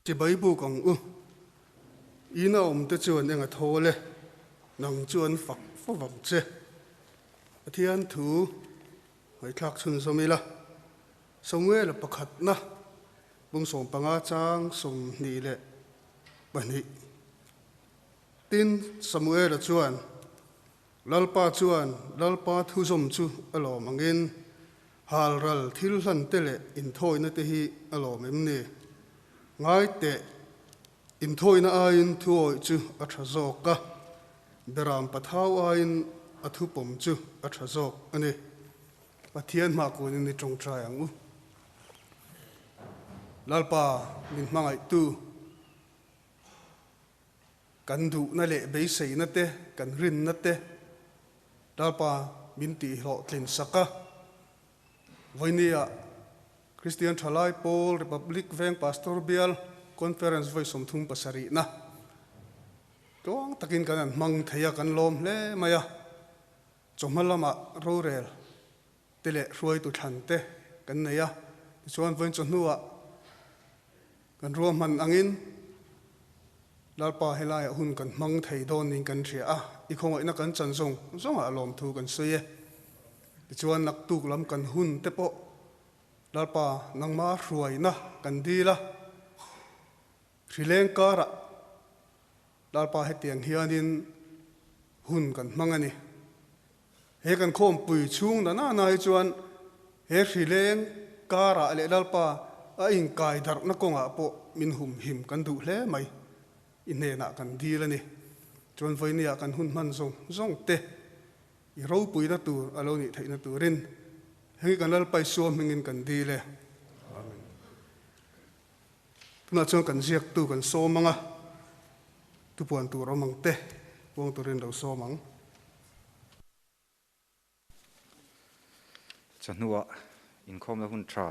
Chibai buk ang u. Ina awmte chuan eng a thawl e, nang chu an fak fo vang che. Pathian thu ngaihthlak chhunzawm ila, Samuela pakhatna bung 15 chang 22. Tin, Samuela chuan, Lalpa chuan Lalpa thuzawm chu a lawm angin, Halral thil hlan te leh inthawina te hi a lawm em ni? Ngai teh, inthawina aiin thuawih chu a tha zawk a, beram pathau aiin a thupawm chu a tha zawk a ni. Pathian hmah kunin i tawngtai ang u. Lalpa min hmangaihtu, kan duhna leh beiseina te, kan rinna te Lalpa min tihhlawhtlin sak a. Vawinia Kristian Thalai Pawl Republic Veng Pastor Bial Conference vawi 37 na tluang takin kan han hmang thei a, kan lawm hle mai a. Chawhma lamah rorel te leh hruaitu thlan te kan nei a, tichuan vawiin chawhnuah kan ruahman angin Lalpa helaiah hun kan hmang thei dawn niin kan hria a, i khawngaihna kan chan zawng zawngah lawmthu kan sawi e. Tichuan naktuk lam kan hun te pawh Lalpa nangma hruaina kan dil a, hrileng karah Lalpa hetiang hianin hun kan hmang a ni. He kan khawmpui chhung na na na hi chuan he hrileng karah leh Lalpa a inkai darhna kawngah pawh min humhim kan duh hle mai. I hnenah kan dil a ni. Chuan vawinia kan hun hman zawng zawng te i ropuina tur a lo nih theihna turin heng hi kan Lalpa Isua hmingin kan dil e. Amen. Tunah chuan kan ziaktu kan sawm ang a, tupuan tur awm ang te puang turin lo sawm ang. Chawhnuah inkhawmna hun tha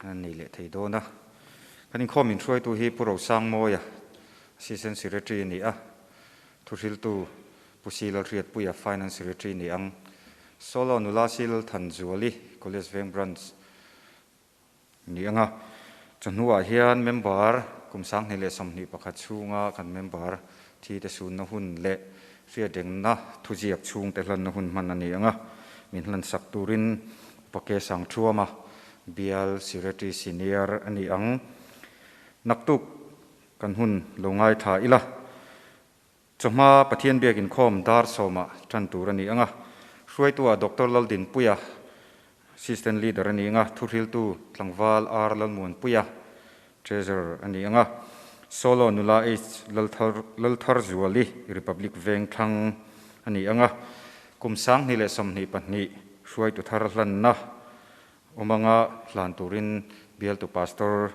an nei leh thei dawn a. Kan inkhawm inhruaitu hi Pu Rosangmawia, Assistant Secretary a ni a. Thuhriltu Pu Silal Hriatpuia, Finance Secretary a ni ang. Solo nula Silal Thanzuali, College Veng Branch a ni ang a. Chawhnuah hian member kum 2021 chhunga kan member thi te sunna hun leh hriatrengna thuziak chhungte hlanna hun hman a ni ang a. Min hlansak turin Upa Ke Sangthuama, Bial Secretary Senior a ni ang. Naktuk kan hun lo ngaithla ila. Chawhma Pathian biak inkhawm dar sawmah tan tur a ni ang a, hruaitu-ah Doctor Laldinpuia, Assistant Leader a ni ang a, thuhriltu tlangval R Lalmuanpuia, Treasurer a ni ang a, Solo nula H Laltharzuali, Republic Vengthlang a ni ang a, kum 2022 hruaitu thar hlanna awm anga hlan turin bialtu Pastor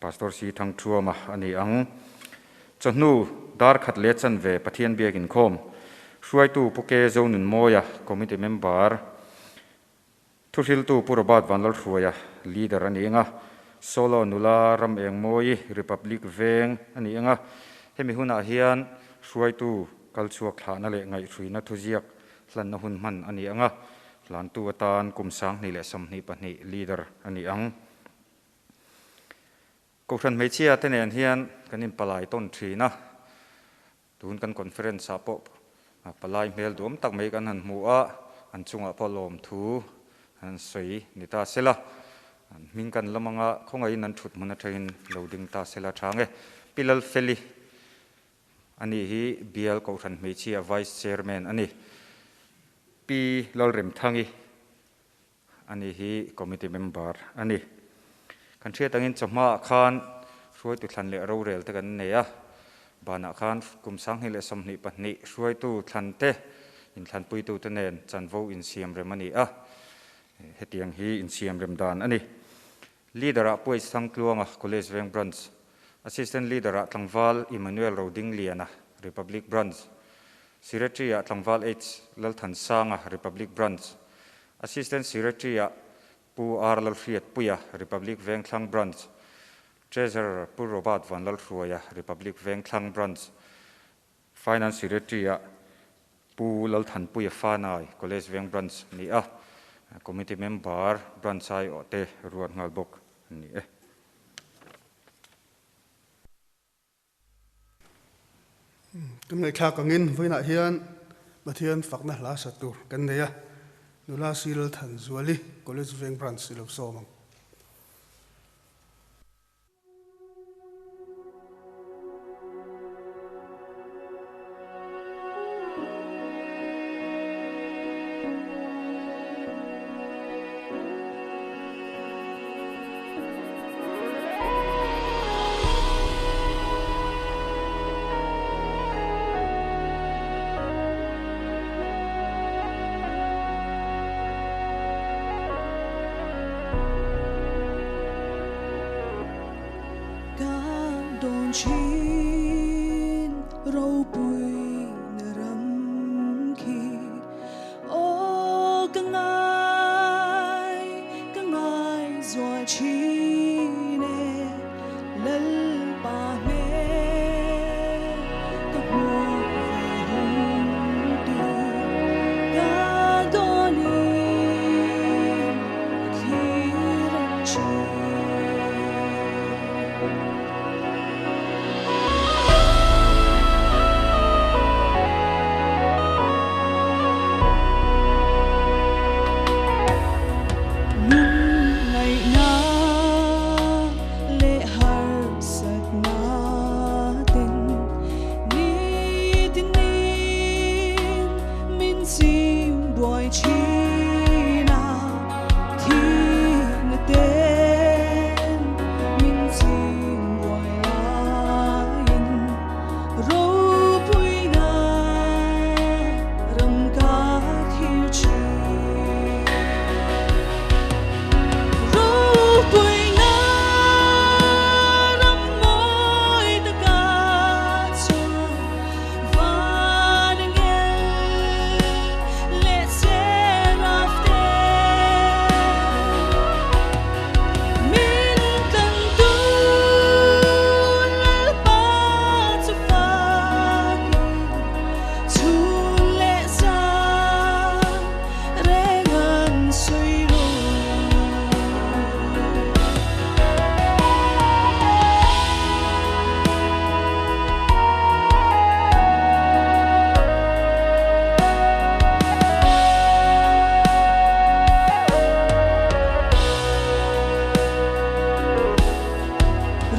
Pastor Si Thangthuama a ni ang. Chawhnu dar khat leh chanve Pathian biak inkhawm hruaitu Pu Ke Zonunmawia, Committee Member, Thuhriltu Pu Robert Vanlalhruaia, Leader a ni ang a, Solo nula Ram Engmawi, Republic Veng a ni ang a, hemi hunah hian hruaitu kalchhuak thlahna leh ngaihhruina thuziak hlanna hun hman a ni ang a, hlantu atan kum 2022 Leader a ni ang. Kohhran hmeichhia te nen hian kan inpalai tawn thin a, tun kan conference ah pawh palai hmel duam tak mai kan han hmu a, an chungah pawh lawmthu an sawi ni ta sela, an hming kan lam anga khawngaihin an thut hmun atangin lo ding ta sela tha nge. Pi Lalfeli a ni hi Bial Kohhran Hmeichhia Vice Chairman a ni. Pi Lalremthangi A ni hi committee member a ni. Kan hriat angin chawhmaah khan hruaitu thlan leh rorel te kan nei a, banah khan kum 2022 hruaitu thlan te inthlanpuitu te nen chanvo insiam rem a ni a, hetiang hi insiam rem dan a ni. Leader-ah Puaih Thangtluanga, College Veng Branch, Assistant Leader-ah Tlangval Emmanuel Rodingliana, Republic Branch, Secretary-ah Tlangval H Lalthansanga, Republic Branch, Assistant Secretary-ah Pu R Lalhriatpuia, Republic Vengthlang Branch, Treasurer Pu Robert Vanlalhruaia, Republic Vengthlang Branch, Finance Secretary-ah Pu Lalthanpuia Fanai, College Veng Branch ni a, Committee Member Branch aiawhte ruat nghal bawk an ni e. Kan ngaihthlak angin vawiinah hian Pathian fakna hla sa tur kan nei a, nula Cyril Thanzuali, College Veng Branch i lo sawm ang. Ka dawn thin ropui na ram khi Aw ka ngai, ka ngai zual thin e, Lalpa hmel ka hmuh ve hun tur ka dawnin ka thlir reng thin. Lungngaihna leh harsatna ten nitin min chim buai thin a, thihna ten min chim buai laiin Ropuina ram ka thlir thin. Ropuina ram mawi taka chuan van ngel leh seraf te. Min tlan tu Lalpa chu fakin chhun leh zan reng an sawi lo.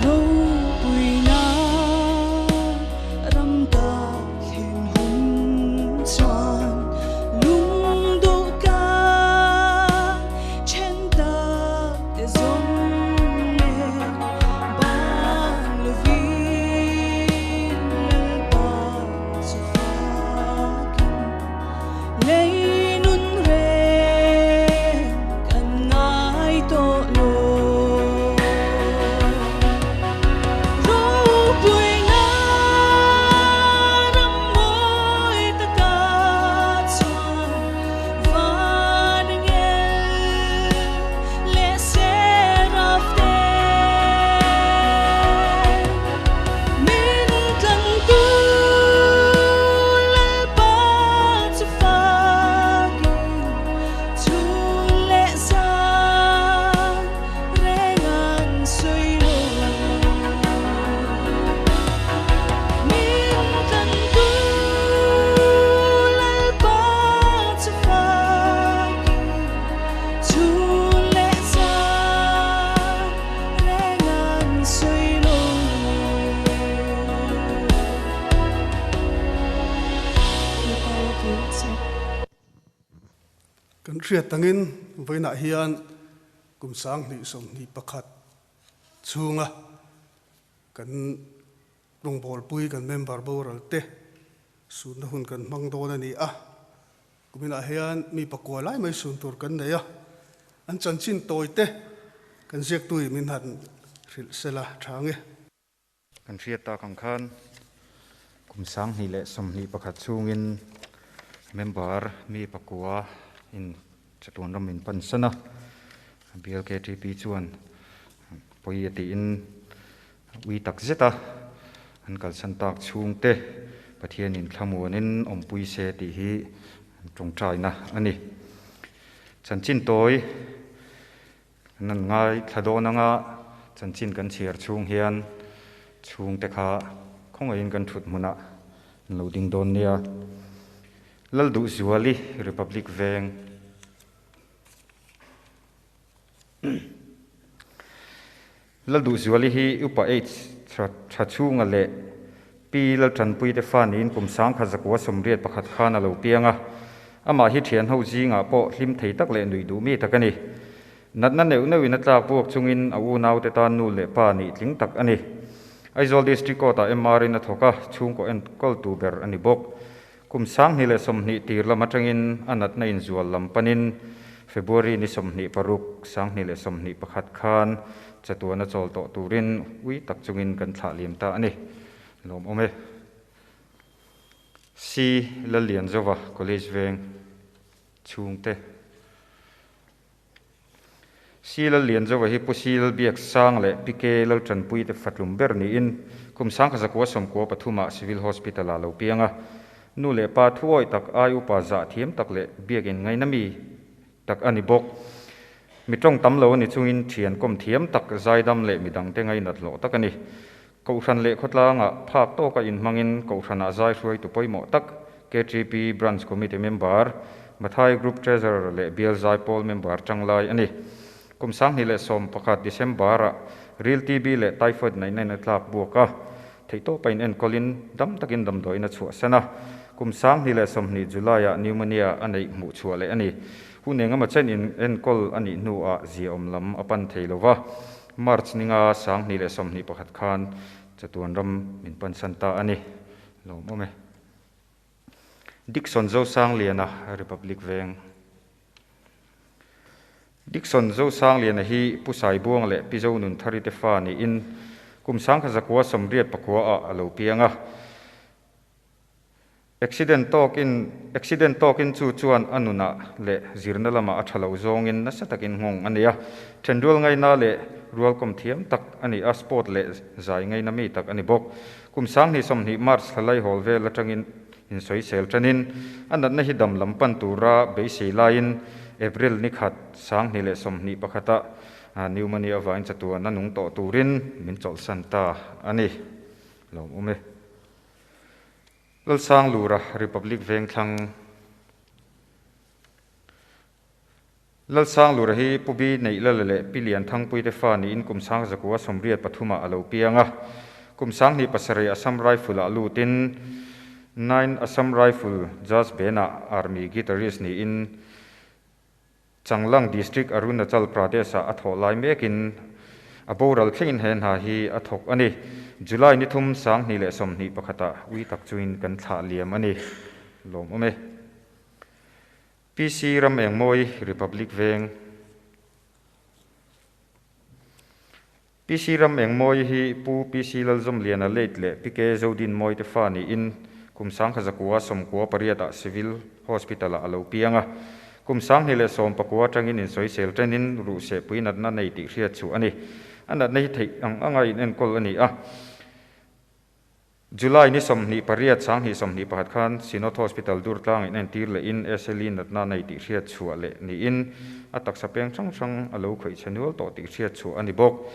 Ropuina ram ka thlen hun chuan lungduh ka then tak te zawng leh bang lovin Lalpa chu fakin lei nun reng kan ngai tawh lo. Ropuina ram mawi taka chuan van ngel leh seraf te min tlang tu Lalpa chu fakin chhun leh zan reng an sawi lo. Min tlang tu Lalpa chu fakin chhun leh zan reng an sawi lo. Lalpa ropui rawh se. Kan hriat tangin vawiinah hian kum 2021 chhunga kan rawngbawlpui kan member boral te sunna hun kan hmang dawn a ni a. Kuminah hian mi pakua lai mai sun tur kan nei a, an chanchin tawi te kan ziaktui min han hrilh sela tha nge. Kan hriat tak ang khan kum 2021 chhungin member mi pakua in chatuan ram min pan san a, BLKTP chuan pawi a tiin ui tak zet a, an kalsan tak chhungte Pathianin thlamuanin awmpui se tih hi an tawngtaina a ni. Chanchin tawi Kan han ngaithla dawn anga chanchin kan chhiar chhung hian chhungte kha khawngaihin kan thut hmunah an lo ding dawn nia. Lalduhzuali, Republic Veng. Lalduhzuali hi Upa H tha chhunga leh Pi Laltanpuite fa niin kum 1981 khan a lo piang a. Amah hi thianho zingah pawh hlim thei tak leh nuih duh mi tak a ni. Natna neuh neuhin a tlak buak chungin a unaute tan nu leh pa nih tling tak a ni. Aizawl District Court-ah MR in a thawk a, chhungkaw enkawltu ber a ni bawk. Kum 2020 tir lam atangin a natna inzual lam panin February ni 26, 2021 khan chatuana chawl tawh turin ui tak chungin kan thlah liam ta a ni. Lawmawm e. C. Lallianzova College Veng chhungte. C. Lallianzova hi Pu C. Lalbiak Sang leh Pi K. Laltanpui te fatlum ber niin kum 1993 ah Civil Hospital ah lo piang a. Nu leh pa thuawih tak, ai upa zah thiam tak leh biakin ngaina mi tak a ni bawk. Mi tawng tam lo a ni chungin thian kawm thiam tak, zaidam leh midangte ngainat hlawh tak a ni. Kohhran leh khawtlangah phak tawka inhmangin Kohhranah zai hruaitu pawimawh tak KTP Branch Committee member, Mathai Group Treasurer leh Bial Zai Pawl member tanglai a ni. Kum 2011 December-ah Ril TB leh Typhoid naihna in a tlak buak a, theihtawpa in enkawlin dam takin damdawiin a chhuahsan a. Kum 2020 July-ah pneumonia a neih hmuh chhuah leh a ni. Hun engemaw chen in enkawl a nih hnuah ziaawm lam a pan thei lova. March ninga 2021 khan chatuan ram min pansan ta a ni. Lawmawm e. Dickson Zosangliana, Republic Veng. Dickson Zosangliana hi Pu Saibuang leh Pi Zonunthari te fa niin kum 1989 ah a lo piang a. Accident tawkin Accident tawkin chu chuan a nunah leh zirna lamah a tha lo zawngin nasa takin nghawng a nei a. Thenrual ngaina leh rualkawm thiam tak a ni a, sport leh zai ngaina mi tak a ni bawk. Kum 2020 March thlalai hawl vel atangin insawisel tanin a natna hi dam lam pan tura beisei laiin April ni khat 2021 ah pneumonia avangin chatuan a nung tawh turin min chawlhsan ta a ni. Lawmawm e. Lalsanglura, Republic Vengthlang. Lalsanglura hi Pu Bi Neihlala leh Pi Lianthangpuite fa niin kum 1983 ah a lo piang a. Kum 2007 Assam Rifle ah lutin Nine Assam Rifle Jazz Band ah Army Guitarist niin Changlang District Arunachal Pradesh ah a thawh lai mekin a boral thlengin he hna hi a thawk a ni. July ni thum 2021 ah ui tak chungin kan thlah liam a ni. Lawmawm e. PC Ram Engmawi, Republic Veng. PC Ram Engmawi hi Pu PC Lalzawmliana late leh PK Zodinmawi te fa niin kum 1998 ah Civil Hospital ah a lo piang a. Kum 2019 atangin insawisel tenin ruhsehpui natna nei tih hriat chhuah a ni. A natna hi theih ang anga inenkawl a ni a. July ni 28, 2021 khan Synod Hospital Durtlang in entir lehin SLE natna nei tih hriat chhuah leh niin a taksa peng hrang hrang a lo khawih chhe nual tawh tih hriat chhuah a ni bawk.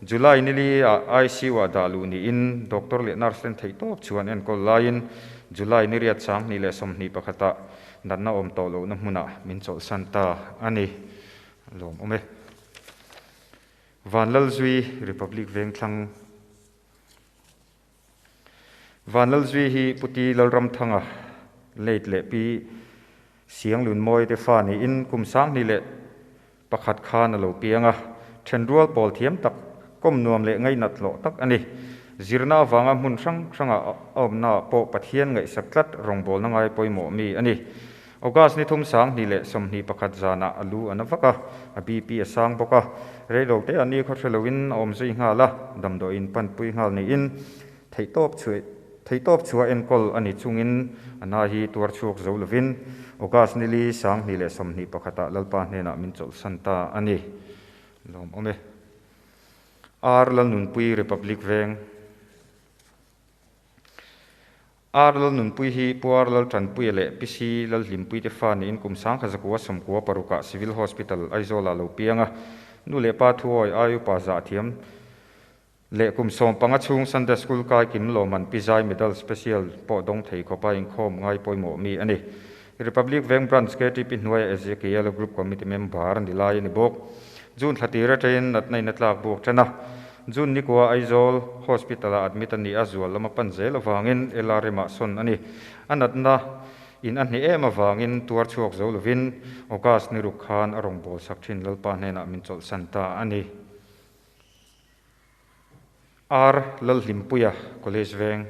July ni li ah ICU ah dah luh niin doctor leh nurse ten theihtawp chuan enkawl laiin July ni riat 2021 ah natna awm tawh lohna hmunah min chawlhsan ta a ni. Lawmawm e. Vanlalzui, Republic Vengthlang. Vanlalzui hi Pu Ti Lalramthanga late leh Pi Sianglunmawi te fa niin kum 2001 khan a lo piang a, thenrual pawl thiam tak, kawm nuam leh ngainat hlawh tak a ni. Zirna avanga hmun hrang hranga a awmnaah pawh Pathian ngaihsak tlat rawngbawlna ngai pawimawh mi a ni. August ni thum 2021 zanah a lu a na vak a, a BP a sang bawk a. Reilo te a ni khaw hre loin a awm zui nghal a, damdawiin panpui nghal niin theihtawp chhuah theihtawp chhuah enkawl a ni chungin a na hi tuar chhuak zo lovin August ni li 2021 ah Lalpa hnenah min chawlhsan ta a ni. Lawmawm e. R Lalnunpui Republic Veng. R Lalnunpui hi Pu R Laltanpuia leh Pi C Lalhlimpui te fa niin kum 1996 ah Civil Hospital, Aizawl ah lo piang a. Nu leh pa thuawi ai upa zah thiam Leh kum 15 chhung Sunday School kai kim lawman Pi Zai Medal Special pawh dawng thei khawpa inkhawm ngai pawimawh mi a ni. Republic Veng Branch KTP hnuaia Ezekiel Group Committee member ni lai a ni bawk. June thla tir atangin natna in a tlak buak tan a. June nikua Aizawl Hospital ah admit a ni a, zual lama pan zel avangin LRM ah sawn a ni. A natna in a hneh em avangin tuar chhuak zo lovin August ni ruk khan a rawngbâwl sak thin Lalpa hnenah min chawlhsan ta a ni. R Lalhlimpuia College Veng.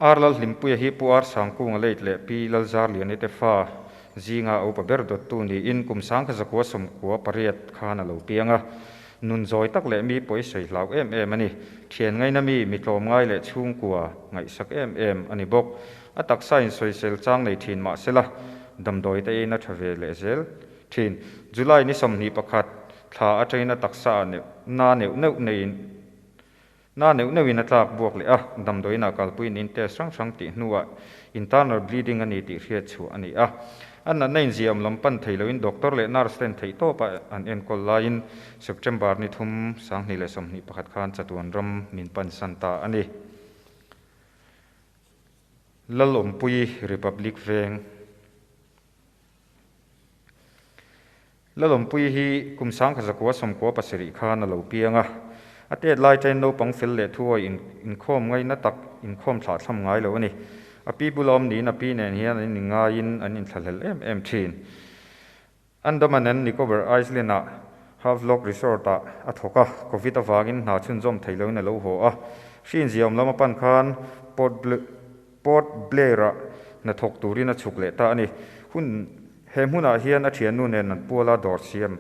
R Lalhlimpuia hi Pu R Sangkunga late leh Pi Lalzarliani te fa zinga a upa ber dawttu niin kum sangkha zakua 98 khan a lo piang a. Nun zawi tak leh mi pawh i sawi hlau em em a ni. Thian ngaina mi, mi tlawmngai leh chhungkua ngaihsak em em a ni bawk. A taksa insawisel chang nei thin mahsela damdawi te eiin a tha ve leh zel thin. July ni 21 thla atangin a taksa ah neuh na neuh neuh neiin na neuh neuhin a tlak buak leh a, damdawiin ah kalpuiin in test hrang hrang tih hnuah internal bleeding a ni tih hriat chhuah a ni a. A natna inziahawm lam pan thei loin doctor leh nurse ten theihtawp a an enkawl laiin September ni thum 2021 khan chatuan ram min pansan ta a ni. Lalawmpui Republic Veng. Lalawmpui hi kum 1997 khan a lo piang a. A tet lai ṭain naupang fel leh thuawi inkhawm ngaina tak inkhawm thlah thlam ngai lo a ni. A pi bula awm niin a pi nen hian an inngaiin an inthlahlel em em ṭhin. Andaman and Nicobar Island-ah Havelock Resort-ah a thawk a, Covid avangin hna chhunzawm thei loin a lo haw a. Hri inziahawm lam a pan khan Port Blair-ah hnathawk turin a chhuk leh ta a ni. Hun he hmunah hian a thiannu nen an puala dawr siam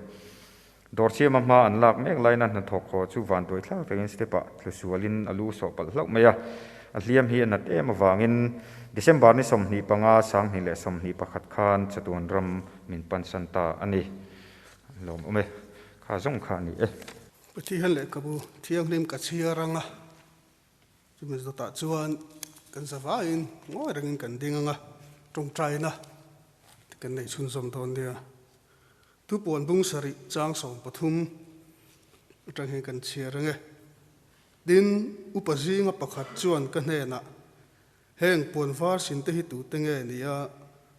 dawr siama hma an lak mek laina hnathawk haw chu vanduai thlak takin step-ah tlu sualin a lu sawh palh hlauh mai a. A hliam hi a nat em avangin December ni 25, 2021 khan chatuan ram min pansan ta a ni. Lawmawm e, kha zawng kha a ni e. Pathian lehkhabu thianghlim ka chhiar anga. Chumi zawtah chuan kan zavaiin ngawi rengin kan ding ang a, tawngtaina te kan nei chhunzawm dawn nia. Thupuan bung sarih chang 13 atang hian kan chhiar ang e. Tin, upa zinga pakhat chuan ka hnenah, Heng puan var sin te hi tute nge ni a,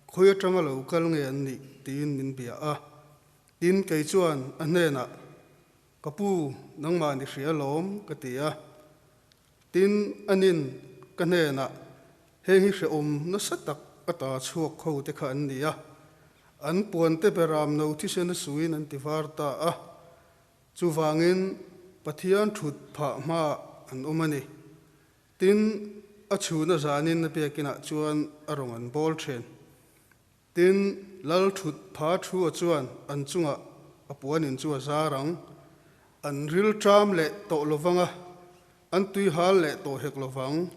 khawi atanga lo kal nge an nih? tiin min bia a. Tin, kei chuan a hnenah, Ka pu, nangmah ni hria lawm, ka ti a. Tin, anin ka hnenah, Heng hi hrehawm nasa tak a ta chhuak ho te kha an ni a. An puante beram no thisen a suin an ti var ta a. Chuvangin Pathian thut phah hmaah an awm a ni. Tin, a chhun a zanin a biakinah chuan a rawn an bawl thin. Tin, lal thut pha thua chuan an chungah a puanin chu a zar ang. An ril ṭam leh tawh lovang a, an tui hal leh tawh hek lovang.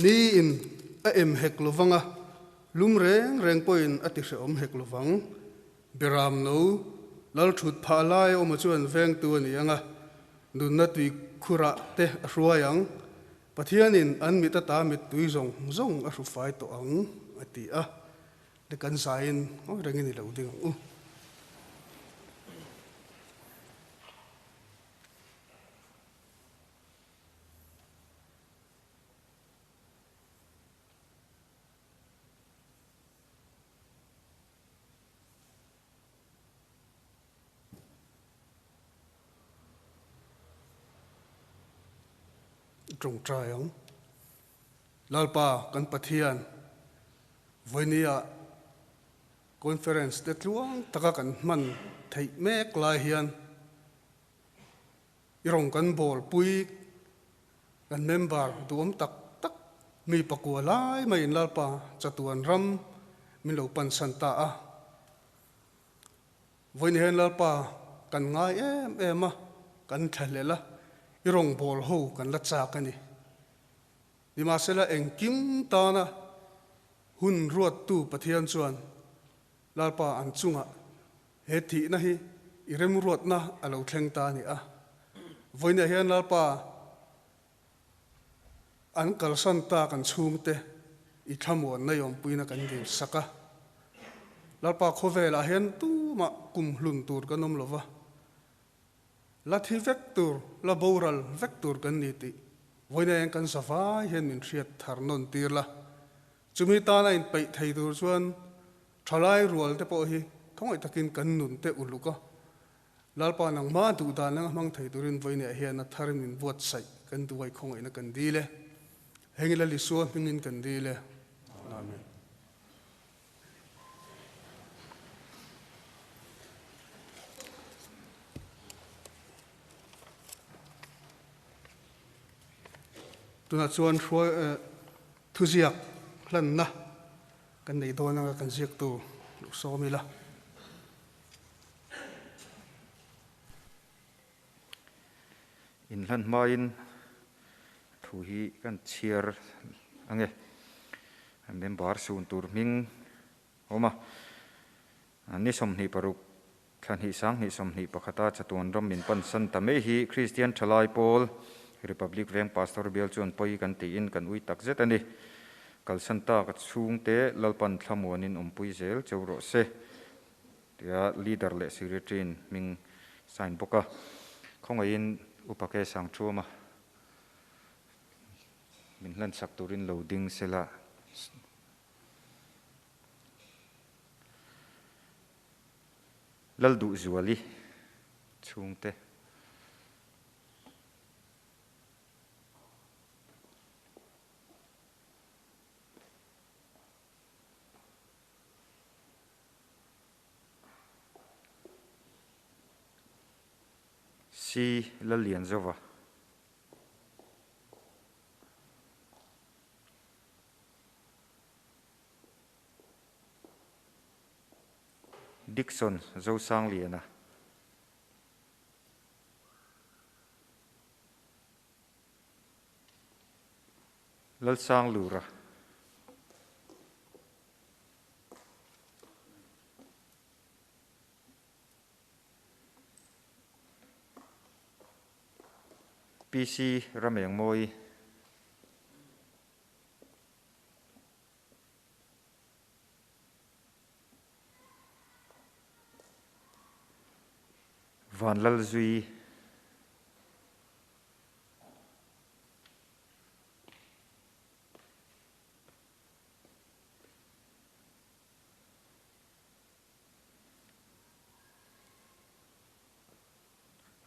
Niin a em hek lovang a, lum reng reng pawhin a ti hrehawm hek lovang. Beram no, lal thut phah lai awma chuan vengtu a ni ang a, nunna tui khurah te a hruai ang. Pathianin an mit ata mittui zawng zawng a hru fai tawh ang, a ti a. Le kan zaiin ngawi rengin i lo ding ang u. Tawngtai ang. Lalpa kan Pathian, vawinia conference te tluang taka kan hman theih mek lai hian I rawn kan bawl pui kan member duhawm tak tak mi pakua lai maiin Lalpa chatuan ram min lo pansan ta a. Vawiin hian Lalpa kan ngai em em a, kan thlahlel a, i rawn bawl ho kan la chak a ni. Nimahsela engkim tana hun ruattu Pathian chuan Lalpa an chungah He thihna hi i remruatna a lo thleng ta a ni a. Vawiinah hian Lalpa an kalsan tak an chhungte I thlamuanna i awmpuina kan dil sak a. Lalpa khawvelah hian tumah kum hlun tur kan awm lova, la thi vek tur, la boral vek tur kan ni tih vawiina eng kan za vai hian min hriat thar nawn tir la. Chumi tana inpeih thei tur chuan thalai rual te pawh hi khawngaih takin kan nun te uluk a, Lalpa nangmah duhdan anga hmang thei turin vawiinah hian a tharin min buatsaih kan duai khawngaihna kan dil e. Heng ila Lisua hmingin kan dil e. Amen. Tunah chuan hruai thuziak hlanna kan nei dawn anga kan ziaktu luh sawm ila. Inhlan hmain thu hi kan chhiar ange. Member sun tur hming a awm a. Ni 26 thla hnih 20 21 a chatuan ram min pansan ta mai hi Kristian Thalai Pawl Republic Veng Pastor Bial chuan pawi kan tiin kan ui tak zet a ni. Kalsan tak a chhungte Lalpan thlamuanin awmpui zel cheu rawh se. Tia leader leh secretary-in hming sign bawk a, khawngaihin Upa Ke Sangthuama min hlansak turin lo ding sela. Lalduhzuali chhungte. C. Lallianzova. Dickson Zosangliana. Lalsanglura. PC Ramengmawi. Vanlalzui.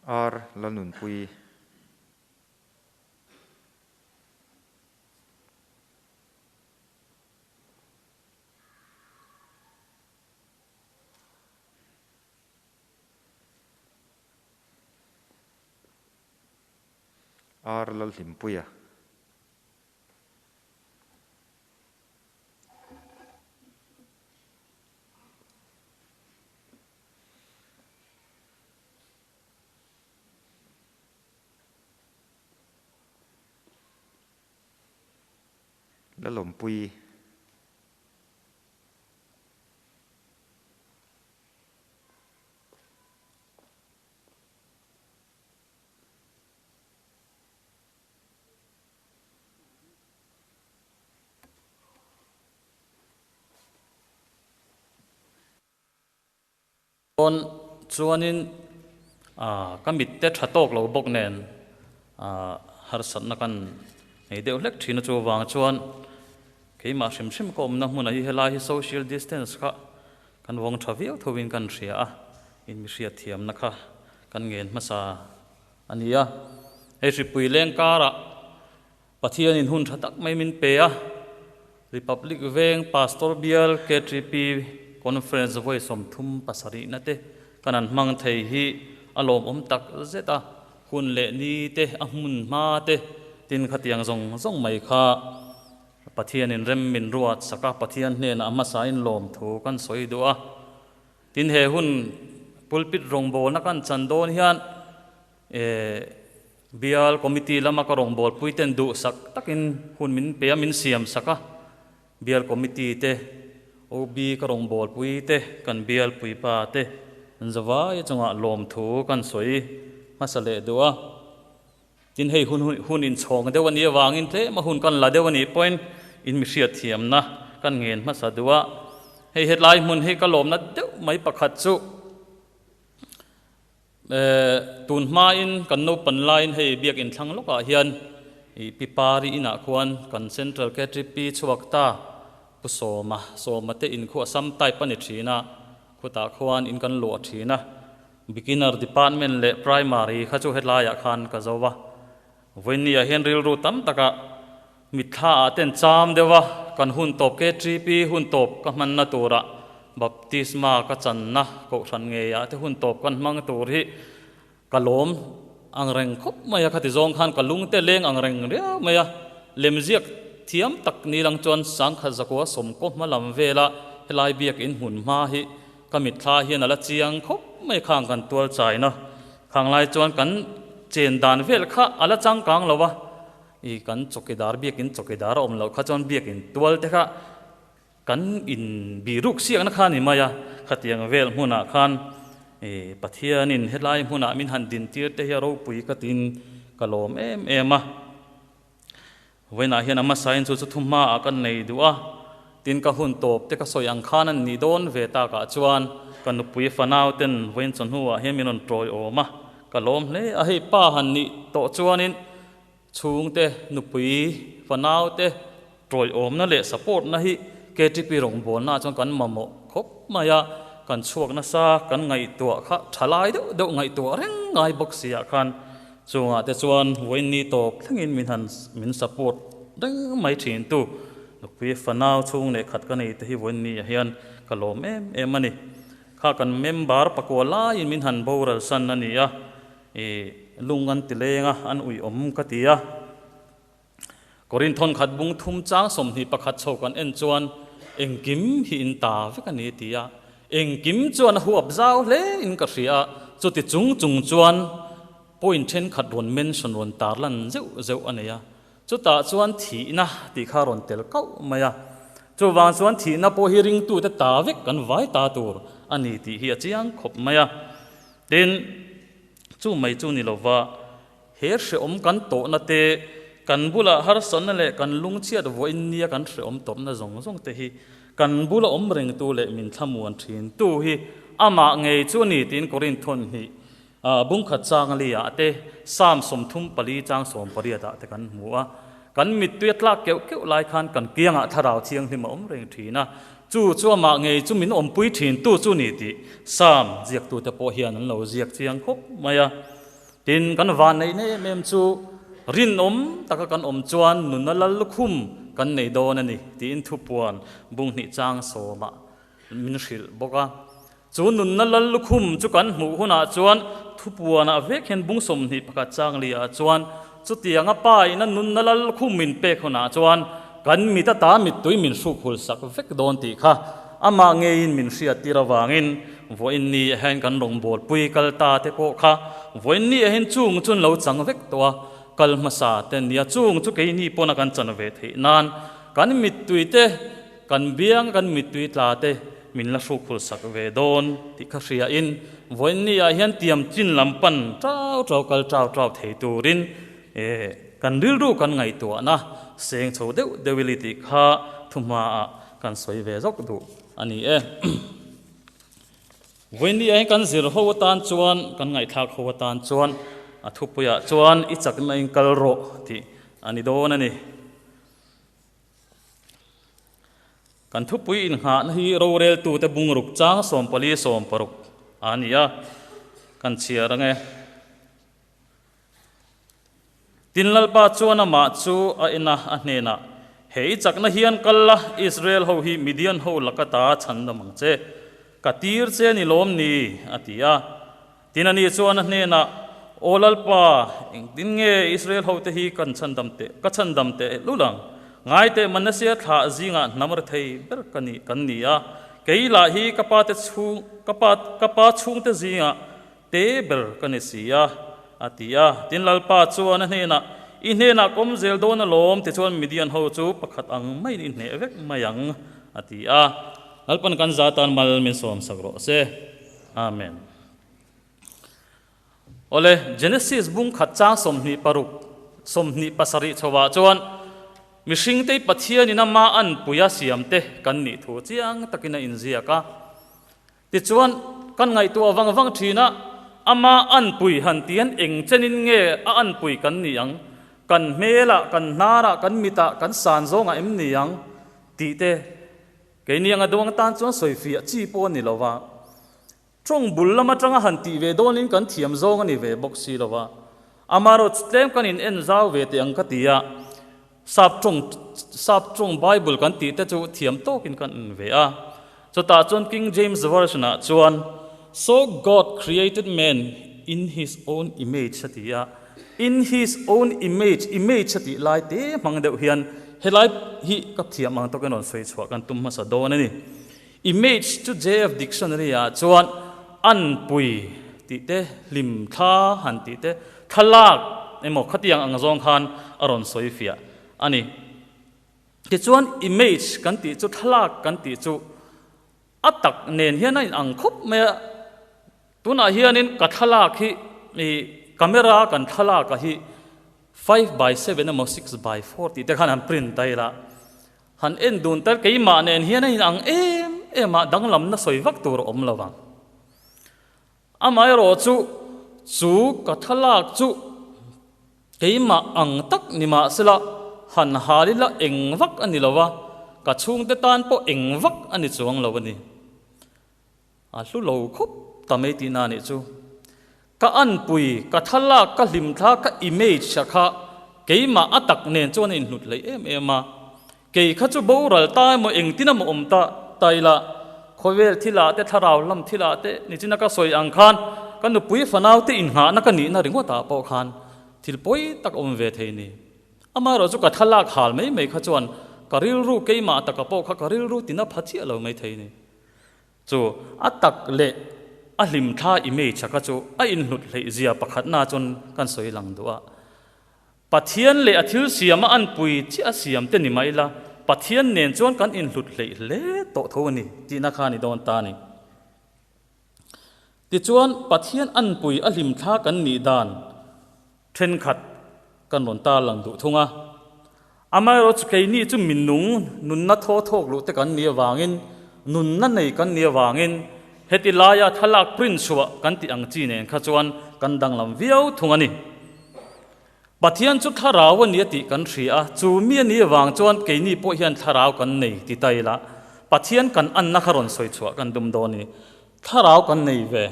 Ar Lalnunpui. Ar Lalhlimpuia. Lalawmpui. Dawn chuanin ka mitte tha tawk lo bawk nen harsatna kan nei deuh hlek thin a, chuvang chuan keimah hrim hrim ka awmna hmunah hi helai hi social distance kha kan vawng tha viau thovin kan hria a, in mi hriatthiamna kha kan ngen hmasa a ni a. Hei hripui leng karah Pathianin hun tha tak mai min pe a, Republic Veng Pastor Bial KTP Conference vawi 37 na te kan han hmang thei hi a lawmawm tak zet a, hun leh ni te, a hmun hma te tin khatiang zawng zawng mai kha Pathianin rem min ruat sak a, Pathian hnenah a hmasain lawmthu kan sawi duh a. Tin he hun pulpit rawngbawlna kan chan dawn hian Bial Committee lama ka rawngbawlpui ten duhsak takin hun min pe a, min siam sak a. Bial Committee te, OB ka rawngbawlpui te, kan bial puipa te an zavai chungah lawmthu kan sawi hmasa leh duh a. Tin hei hun hun inchhawng deuh a nih avangin tlem a hun kan la deuh a nih pawhin In mi hriatthiamna kan ngen hmasa duh a. Hei hetlai hmun hi ka lawmna deuh mai pakhat chu tun hmain kan naupan laiin hei biakin thlang lawkah hian ih Pi Pari inah khuan kan Central KTP chhuak ta Pu Sawma, Sawma te in khu Assam type a ni thin a, khutah khuan in kan luah thin a. Beginner department leh primary kha chu hetlaiah khan ka zo a. Vawinia hian rilru tam takah mitthla ah ten cham deuh a, kan hun tawp KTP hun tawp ka hmanna turah baptisma ka channa kohhran ngeiah te hun tawp kan hmang tur hi ka lawm ang reng khawp mai a, khati zawng khan ka lung te leng ang reng riau mai a, lemziak thiam tak ni lang chuan sangkhat zakua sawmkaw hma lam vela helai biakin hmun hma hi Ka mitthla hian a la chiang khawp mai khang kan tual chaina khang lai chuan kan chen dan vel kha a la changkang lo a, i kan chawkidar biakin chawkidar a awm loh kha chuan biakin tual te kha kan in biruk siakna kha a ni mai a, khatiang vel hmunah khan i Pathianin helai hmunah min han din tir te hi a ropui ka tiin ka lawm em em a. Vawiinah hian a hmasain chu chu thu hmaah kan nei duh a, tin ka hun tawp te ka sawi ang khan an nih dawn ve takah chuan ka nupui fanau ten vawiin chawhnuah hian min rawn tawiawm a, ka lawm hle a, hei pa han nih tawh chuanin chhungte nupui fanau te tawiawmna leh support na hi KTP rawngbawlnaah chuan kan mamawh khawp mai a, kan chhuak nasa kan ngaihtuah kha tha lai deuh deuh ngaihtuah reng ngai bawk si ah khan Chungah te chuan vawiin ni tawp thlengin min han min support reng mai thin tu nupui fanau chhung leh khat ka nei te hi vawiin ni ah hian ka lawm em em a ni. Kha kan member pakua laiin min han boral san a ni a, ih lung an ti leng a, an uiawm ka ti a. Korinthon khat bung thum chang 21 chho kan en chuan engkim hi in ta vek a ni ti a, engkim chuan a huap zau hle in ka hria a, chuti chung chung chuan point thenkhat rawn mention rawn tar lan zeuh zeuh a nei a, chutah chuan thihna tih kha rawn tel kauh mai a, chuvang chuan thihna pawh hi ringtute ta vek kan vai ta tur a ni tih hi a chiang khawp mai a, tin chu mai chu ni lova. He hreawm kan tawhna te, kan bula harsatna leh kan lungchhiat vawiin nia kan hreawm tawpna zawng zawng te hi kan bula awm rengtu leh min thlamuan thintu hi amah ngei chu a ni tiin Korinth thawhnih bungkhat chang liah te, Psalm 34 chang 18 ah te kan hmu a. Kan mittui a tlak keuh keuh lai khan kan kiangah thlarau thianghlim a awm reng thin a, chu chu amah ngei chu min awmpui thintu chu a ni tih Psalm ziaktute pawh hian an lo ziak chiang khawp mai a. Tin, kan vanneih na em em chu rinawm taka kan awm chuan nunna lal lukhum kan nei dawn a ni tiin thupuan bung hnih chang sawmah min hrilh bawk a. Chu nunna lal lukhum chu kan hmuh hunah chuan thupuanah vek hian bung 21 chang liah chuan chutianga pa ina nunna lal lukhum min pek hunah chuan kan mit ata mittui min hruk hul sak vek dawn tih kha amah ngeiin min hriattir avangin Vawiin ni ah hian kan rawngbawlpui kal ta te pawh kha vawiin ni ah hian chung chu an lo chang vek tawh a, kal hmasa te an nia, chung chu keini pawna kan chan ve theih nan kan mittui te, kan biang kan mittui tla te min la hruk hul sak ve dawn tih kha hria in vawiin ni ah hian tiam chin lam pan trau trau kal trau trau thei turin kan rilru kan ngaihtuahna seng chho deuh deuh i li tih kha thuhma ah kan sawi ve zawk duh a ni e. Vawiin ah hian kan zir ho atan chuan, kan ngaihthlak ho atan chuan a thupuiah chuan i chakna in kal rawh tih a ni dawn a ni. Kan thupui inngahna hi roreltute bungruk chang 44 60 a ni a, kan chhiar ang e. Tin Lalpa chuan amah chu a en a, a hnenah, He i chakna hian kal la, Israel ho hi Midian ho laka ta chhan dam ang che. Ka tir che ni lawm ni? a ti a. Tin ani chuan a hnenah, Aw Lalpa, engtin nge Israel hote hi kan chhan dam teh, ka chhan dam teh lul ang? Ngai teh Manasseh thlah zingah hnam rethei ber ka ni, kan ni a. Kei lah hi ka pate chhung, ka pa, ka pa chhungte zingah Te ber ka ni si a, a ti a. Tin, Lalpa chuan a hnenah, I hnenah ka awm zel dawn alawm, tichuan Midian ho chu pakhat ang maiin i hneh vek mai ang, a ti a. Lalpan kan za tan mal min sawmsak rawh se. Amen. Awle, Genesis bung khat chang 26, 27 chhovah chuan. Mihringte Pathianin ama anpuia siamte kan nih thu chiang takin a inziak a. Tichuan, kan ngaihtuah vang vang thin a, ama anpui han ti hian eng chenin nge a anpui kan ni ang? Kan hmelah, kan hnarah, kan mitah, kan san zawngah em ni ang? tih te keini anga duang tan chuan sawifiah chi pawh a ni lo va. Tawng bul lam atanga han tih ve dawnin kan thiam zawng a ni ve bawk si lo va. Amaherawhchu tlem kan in en zau ve teh ang ka ti a, sap tawng sap tawng Bible kan tih te chu thiam tawkin kan en ve a. Chutah chuan King James Version ah chuan So God created man in his own image a ti a, in his own image, image a tih lai te hmang deuh hian helai hi ka thiam ang tawkin rawn sawi chhuah kan tum hmasa dawn a ni. Image chu JF Dictionary ah chuan anpui tih te, hlim thla han tih te, thlalak emaw khatiang ang zawng khan a rawn sawi fiah a ni. Tichuan image kan tih chu thlalak kan tih chu a tak nen hian a inang khawp mai a, tunah hianin ka thlalak hi ih camera kan thlalak a hi 5 by 7 emaw 6 by 4 tih te khan han print ta ila. Han en dun tel keimah nen hian a inang em em a, danglamna sawi vak tur a awm lo vang. Amaherawh chu, chu ka thlalak chu keimah ang tak ni mah sela han hal ila eng vak a ni lo va, ka chhungte tan pawh eng vak a ni chuang lo a ni. A hlu lo khawp ta mai tihna a nih chu. Ka anpui, ka thlalak, ka hlimthla, ka image a kha keimah a tak nen chuan a inhlut hlei em em a. Kei kha chu boral ta emaw engtin emaw awm ta ta ila, khawvel thilah te thlarau lam thilah te nichina ka sawi ang khan ka nupui fanau te inngahna ka nihna ringawtah pawh khan thil pawi tak awm ve thei ni. Amaherawh chu ka thlalak hal mai mai kha chuan ka rilru keimah taka pawh kha ka rilru tina pha chiah lo mai thei ni. Chu a tak leh a hlimthla image a kha chu a inhlut hleih zia pakhatna chuan kan sawi lang duh a. Pathian leh a thil siama anpui chiah a siam te ni mai la, Pathian nen chuan kan inhlut hleih hle tawh tho a ni tihna kha a ni dawn ta a ni. Tichuan Pathian anpui a hlimthla kan nih dan thenkhat kan rawn tar lang duh thung a. Amaherawhchu keini chu minung nunna thaw thawk luh te kan nih avangin, nunna nei kan nih avangin heti laia thlalak print chhuah kan tih ang chi nen kha chuan kan danglam viau thung a ni. Pathian chu thlarau a ni a tih kan hria a, chu mi a nih avang chuan keini pawh hian thlarau kan nei ti ta ila, Pathian kan anna kha rawn sawi chhuah kan tum dawn a ni. Thlarau kan nei ve.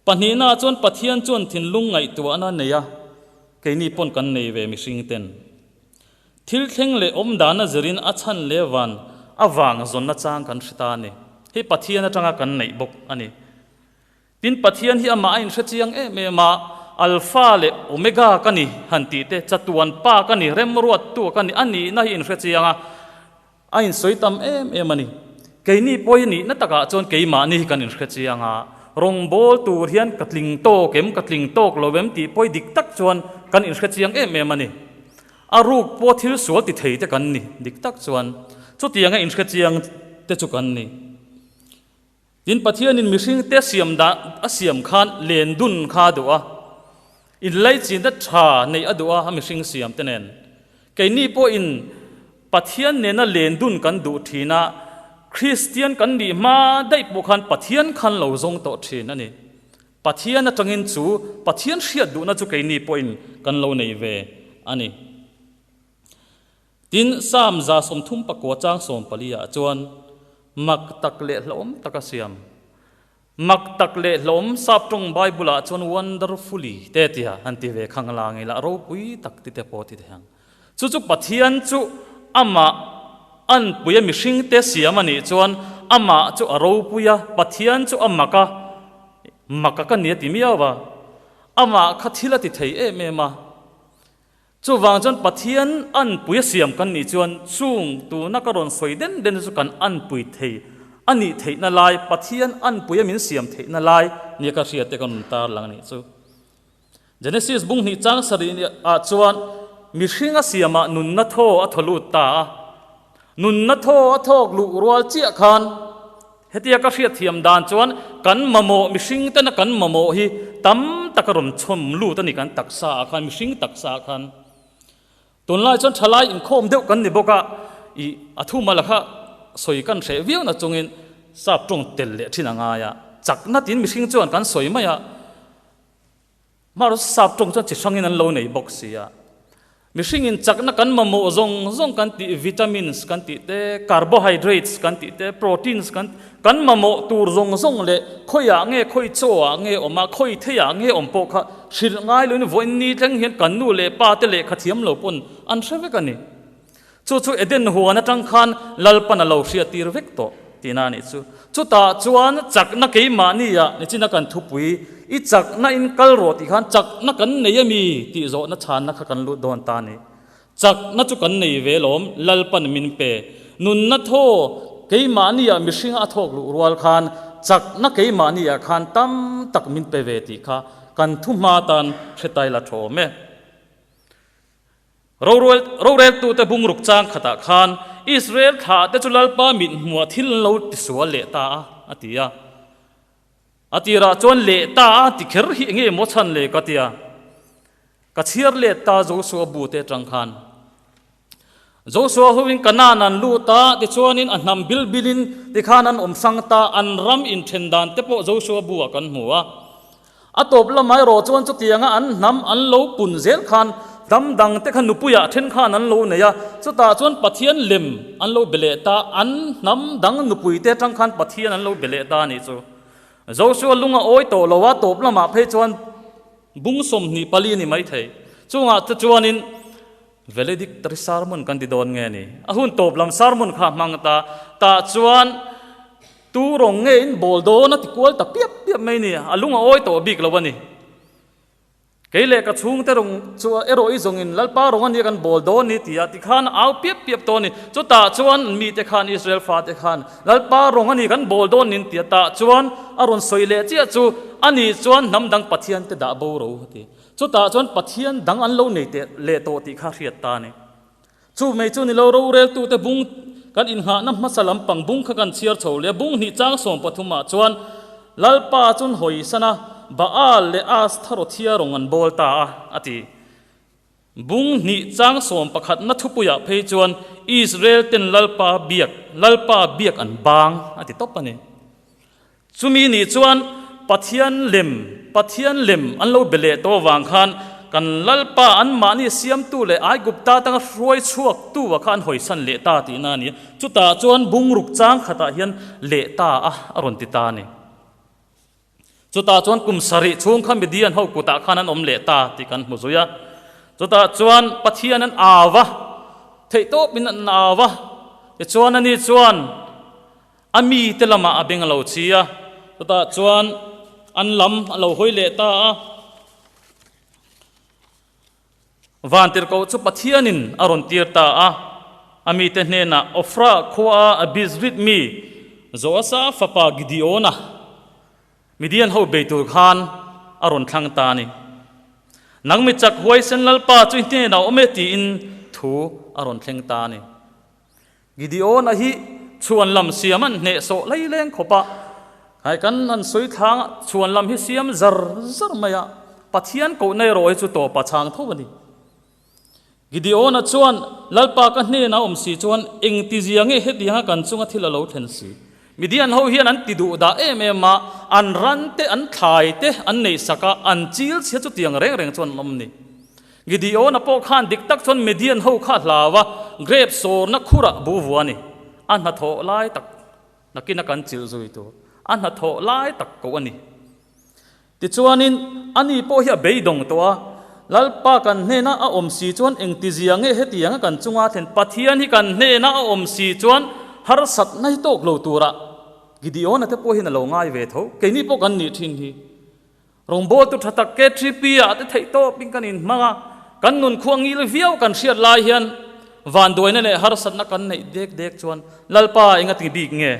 Pahnihnaah chuan Pathian chuan thinlung ngaihtuahna nei a, keini pawn kan nei ve mihring ten. Thil thleng leh awm dana zirin a chhan leh van a vang zawnna chang kan hre ta a ni. Hei Pathian atanga kan neih bawk a ni. Tin, Pathian hi amah a inhre chiang em em a, Alpha leh Omega ka ni han tih te, chatuan pa ka ni, remruattu ka ni, a nihna hi inhre chiang a, a insawi tam em em a ni. Keini pawh hi nihna takah chuan keimahni hi kan inhre chiang a, rawngbâwl tur hian ka tling tâwk em, ka tling tâwk lo em tih pawh hi dik tak chuan kan inhre chiang em em a ni. A rûk pawh thil sual ti thei te kan ni, dik tak chuan chutianga inhre chiang te chu kan ni. Tin, Pathianin mihringte siam dah a siam khan len dun kha a duh a, inlaichinna tha neih a duh a, a mihring siamte nen. Keini pawhin Pathian nena len dun kan duh thin a, Kristian kan nih hma daih pawh khan Pathian khan lo zawng tawh thin a ni. Pathian atangin chu Pathian hriat duhna chu keini pawhin kan lo nei ve a ni. Tin, Psalm 39 chang 14 ah chuan, Mak tak leh hlauhawm taka siam. Mak tak leh hlauhawm sap tawng Bible ah chuan wonderfully te tia han ti ve khang lang ila ropui tak ti te pawh ti thei ang. Chu chu Pathian chu amah anpuia mihringte siam a nih chuan amah chu a ropui a, Pathian chu a mak a, mak a ka ni a ti miau a, amah kha thil a ti thei em em a. Chuvang chuan Pathian anpui a siam kan nih chuan chung tuna ka rawn sawi den den chu kan anpui thei a nih theihna lai, Pathian anpui a min siam theihna lai nia ka hria te ka rawn tar lang a nih chu. Genesis bung hnih chang sarih ah chuan mihring a siamah nunna thaw a thaw lut ta a, nunna thaw a thawk luh rual chiah khan Hetia ka hriatthiam dan chuan kan mamawh mihring tena kan mamawh hi tam taka rawn chhawm lut a ni kan taksa ah khan, mihring taksa ah khan. Tunlai chuan thalai inkhawm deuh kan ni bawk a, i a thumal kha sawi kan hreh viau na chungin sap tawng tel leh thin a ngai a, chakna tin mihring chuan kan sawi mai a, Hmar sap tawng chuan chi hrangin an lo nei bawk si a. Mihringin chakna kan mamawh zawng zawng kan tih vitamins kan tih te, carbohydrates kan tih te, proteins kan kan mamawh tur zawng zawng leh khawiah nge khawi chaw ah nge awm a, khawi theiah nge awm pawh kha hrilh ngai loin vawiin ni thleng hian kan nu leh pa te lehkha thiam lo pawn an hre vek a ni. Chu chu Eden huan atang khan Lalpan a lo hriattir vek tawh tihna a nih chu. Chutah chuan chakna keimahni ah nichina kan thupui i chakna in kal rawh tih khan chakna kan nei ami tih zawhna chhanna kha kan lut dawn ta a ni. Chakna chu kan nei ve lawm, Lalpan min pe. Nunna thaw keimahni ah mihringa a thawk luh rual khan chakna keimahni ah khan tam tak min pe ve tih kha kan thu hma tan hretai la thawm e. Roreltute bungruk chang khatah khan Israel thlahte chu Lalpa mit hmuah thil an lo tisual leh ta a, a ti a. A tirah chuan leh ta a ti kher hi enge maw chhan le ka ti a. Ka chhiar let ta Joshua bute atang khan. Joshua hoin Kanaan an lut a, tichuanin a hnam bil bilin tikhan an awm hrang ta, an ram inthen dan te pawh Joshua buah kan hmu a. A tawp lamah erawh chuan chutianga an hnam an lo pun zel khan hnam dang te kha nupuiah then khan an lo nei a, chutah chuan Pathian lem an lo be leh ta, an hnam dang nupui te atang khan Pathian an lo be leh ta a nih chu. Joshua lung a awi tawh lo a, tawp lamah phei chuan bung 24 a ni maithei. Chungah te chuanin Valedictory sermon kan ti dawn nge ni? A hun tawp lam sermon kha a hmang ta, tah chuan Tu rawng nge in bawl dawn a ti kual ta piap piap mai ni, a lung a awi tawh bik lo a ni. Kei leh ka chhungte rawng chu erawh i zawngin Lalpa rawng a nia kan bawl dawn ni tia tikhan a au piap piap tawh a ni. Chutah chuan mite khan Israel fate khan Lalpa rawng a ni kan bawl dawn nin tia tah chuan a rawn sawi leh chiah chu a ni chuan hnam dang Pathian te dah bo ro a ti. Chutah chuan Pathian dang an lo nei teh leh tawh tih kha hriat ta a ni. Chu mai chu ni lo roreltute bung kan inghahna hmasa lampang bung kha kan chhiar chho leh a, bung hnih chang 13 ah chuan Lalpa chun hawisan a, Baal leh Astharothia rawng an bawl ta a, a ti. Bung hnih chang 11 na thupuiah phei chuan Israel ten Lalpa biak, Lalpa biak an bang, a ti tawp a ni. Chumi nih chuan Pathian lem, Pathian lem an lo be leh tawh avang khan kan Lalpa anmahni siamtu leh Aigupta atanga hruai chhuaktu ah kha an hawisan leh ta tihna a ni. Chutah chuan bungruk chang khatah hian leh ta a a rawn ti ta a ni. Chutah chuan kum sarih chhung kha Midian ho kutah khan an awm leh ta tih kan hmu zui a. Chutah chuan Pathian an au va, theihtawpin an au va, tichuan ani chuan, A mite lamah a beng a lo chi a, chutah chuan an lam a lo hawi leh ta a. Vantirhkoh chu Pathianin a rawn tir ta a, a mite hnenah Ofra khua a Bizrit mi Joasa fapa Gideona, Midian ho bei tur khan a rawn thlang ta a ni. Nang mi chak huaisen Lalpa chu i hnenah awm e tiin thu a rawn thleng ta a ni. Gideon-a hi chhuan lam siam an hneh sawh lei leng khawp a, hai kan han sawi thlang a, chhuan lam hi siam zar zar mai a, Pathian kohna erawh hi chu tawpa chhang tho a ni. Gideon-a chuan, Lalpa ka hnenah awm si chuan engtizia nge hetianga kan chunga thil a lo thlen si? Midian ho hian an ti duh dah em em a, an ran te, an thlai te an neih sak a, an chil chhia chutiang reng reng chuan an awm ni. Gideon-a pawh khan dik tak chuan Midian ho kha a hlau a, grep sawrna khurah bu vua a ni. A hnathawh lai tak nakin a kan chilh zui tur a hnathawh lai tak koh a ni. Tichuanin ani pawh hi a beidawng tawh a, Lalpa kan hnena a awm si chuan engtizia nge hetianga kan chunga thlen Pathian hi kan hnena a awm si chuan harsatna hi tawk lo turah Gideon-a te pawh hian a lo ngai ve tho. Keini pawh kan nih thin hi. Rawngbawltu tha tak KTP ah te theih tawpin kan inhmang a, kan nun khuang ngil viau kan hriat lai hian vanduaina leh harsatna kan neih dek dek chuan Lalpa enga ti bik nge?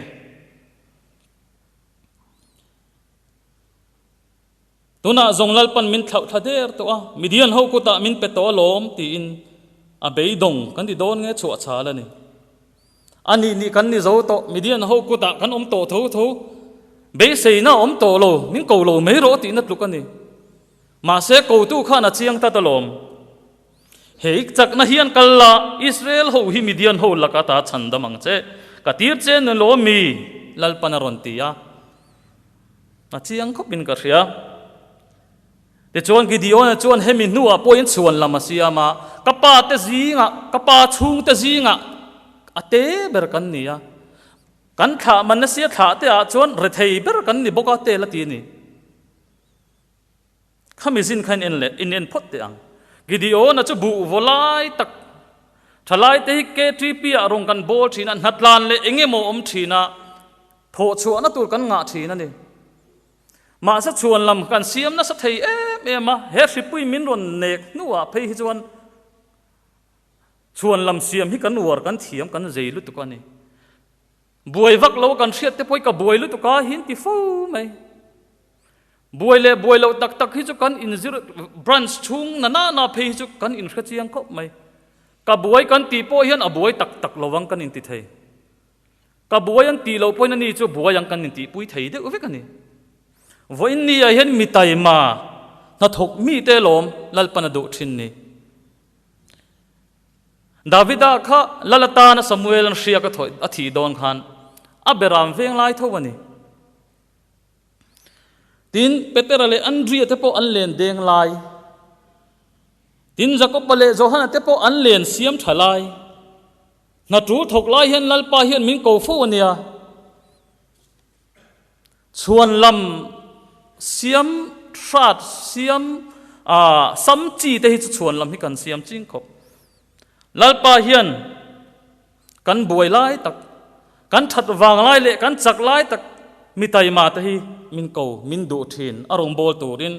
Tunah zawng Lalpan min thlauh thla der tawh a, Midian ho kutah min pe tawh alawm tiin a beidawng kan ti dawn nge chhuah chhal a ni. A nih nih kan ni zo tawh, Midian ho kutah kan awm tawh tho tho. Beiseina a awm tawh lo, min ko lo mai rawh tihna tluk a ni. Mahse kotu khan a chiang tlat alawm. Hei chakna hian kal la, Israel ho hi Midian ho laka ta chhandam ang che. Ka tir che ni lo mi? Lalpan a rawn ti a. A chiang khawpin ka hria. Tichuan Gideon-a chuan hemi hnuah pawhin chhuan lam a siam a, Ka pa te zingah, ka pa chhungte zingah a te ber kan ni a. Kan thlah Manasseh thlah te ah chuan rethei ber kan ni bawk a, tel a ti a ni. Khami zin kha in en leh in en phawt teh ang. Gideon-a chu buh vaw lai tak thalai te hi KTP ah rawn kan bawl thin a, hnatlan leh eng emaw awm thin a, thawh chhuahna tur kan ngah thin a ni. Mahse chhuan lam kan siam nasa thei em em a, he hripui min rawn nek hnuah phei hi chuan chhuan lam siam hi kan uar kan thiam kan zei lutuk a ni. Buai vak lo kan hriat te pawh hi ka buai lutuk a hi an ti fo mai. Buai leh buai loh tak tak hi chu kan inzir branch chhung na na na phei hi chu kan inhre chiang khawp mai. Ka buai kan tih pawh hian a buai tak tak lo ang kan inti thei. Ka buai an tih loh pawhin ani chu buai ang kan intihpui thei deuh vek a ni. Vawiin ni ah hian mi taima hnathawk mite lawm Lalpan a duh thin ni. Davida kha lal atana Samuel an hriak a thawih a thih dawn khan a beram veng lai tho a ni. Tin, Petera leh Andria te pawh an len deng lai. Tin, Jakoba leh Johana te pawh an len siam tha lai. Hna tul thawk lai hian Lalpa hian min ko fo a nia. Chhuan lam siam hrat siam sam chi te hi chu chhuan lam hi kan siam ching khawp. Lalpa hian kan buai lai tak, kan that vang lai leh kan chak lai tak mi taima te hi min ko min duh thin a rawn bawl turin.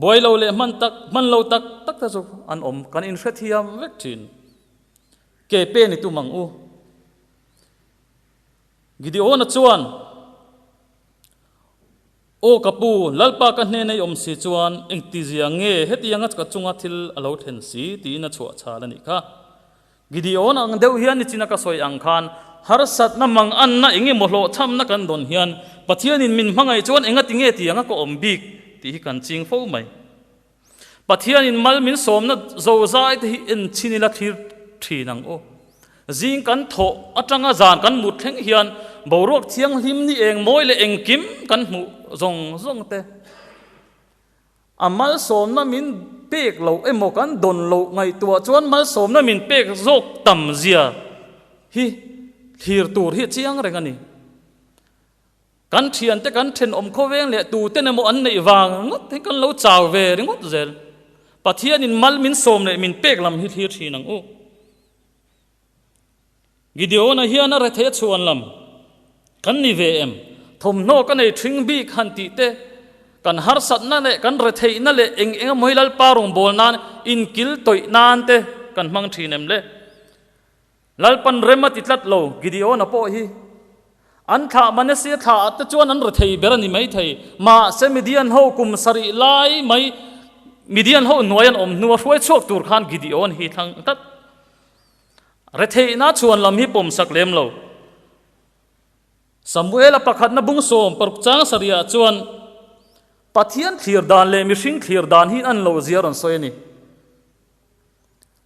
Buai lo leh hman tak hman lo tak tak te chu an awm kan inhrethiam vek thin. Ke pe ni tum ang u. Gideona chuan, Aw ka pu, Lalpa ka hnena i awm si chuan engtizia nge hetianga ka chunga thil a lo thlen si? tiin a chhuah chhal a nih kha. Gideona ang deuh hian nichina ka sawi ang khan harsatna manganna eng emaw hlawhchhamna kan dawn hian Pathianin min hmangaih chuan engati nge tianga ka awm bik tih hi kan ching fo mai. Pathianin mal min sawmna zozai te hi en chhin ila thlir thin ang u. Zing kan thawh atanga zan kan mut thleng hian boruak thianghlim ni eng mawi leh engkim kan hmuh zawng zawng te. A malsawmna min pek loh emaw kan dawn loh ngaihtuah chuan malsawmna min pek zawk tam zia hi thlir tur hi a chiang reng a ni. Kan thiante kan thenawm khawveng leh tuten emaw an neih vang ngawt hi kan lo chau ve ringawt zel. Pathianin mal min sawm leh min pek lam hi thlir thin ang u. Gideona hian a rethei a chhuan lam kan ni ve em? Thawmhnaw ka nei thing bik han tih te, kan harsatna leh kan retheihna leh eng eng emaw hi Lalpa rawngbâwl nan inkil tawih nan te kan hmang thin em le? Lalpan rem a ti tlat lo, Gideona pawh hi an thlah Manasseh thlah ah te chuan an rethei ber a ni maithei. Mahse Midian ho kum sarih lai mai Midian ho hnuai an awm hnua hruai chhuak tur khan Gideon hi thlang tlat. Retheihna chhuan lam hi pawmsak lem lo. Samuela pakhatna bung 16 chang sarih ah chuan Pathian thlir dan leh mihring thlir dan hi an lo zia rawn sawi a ni.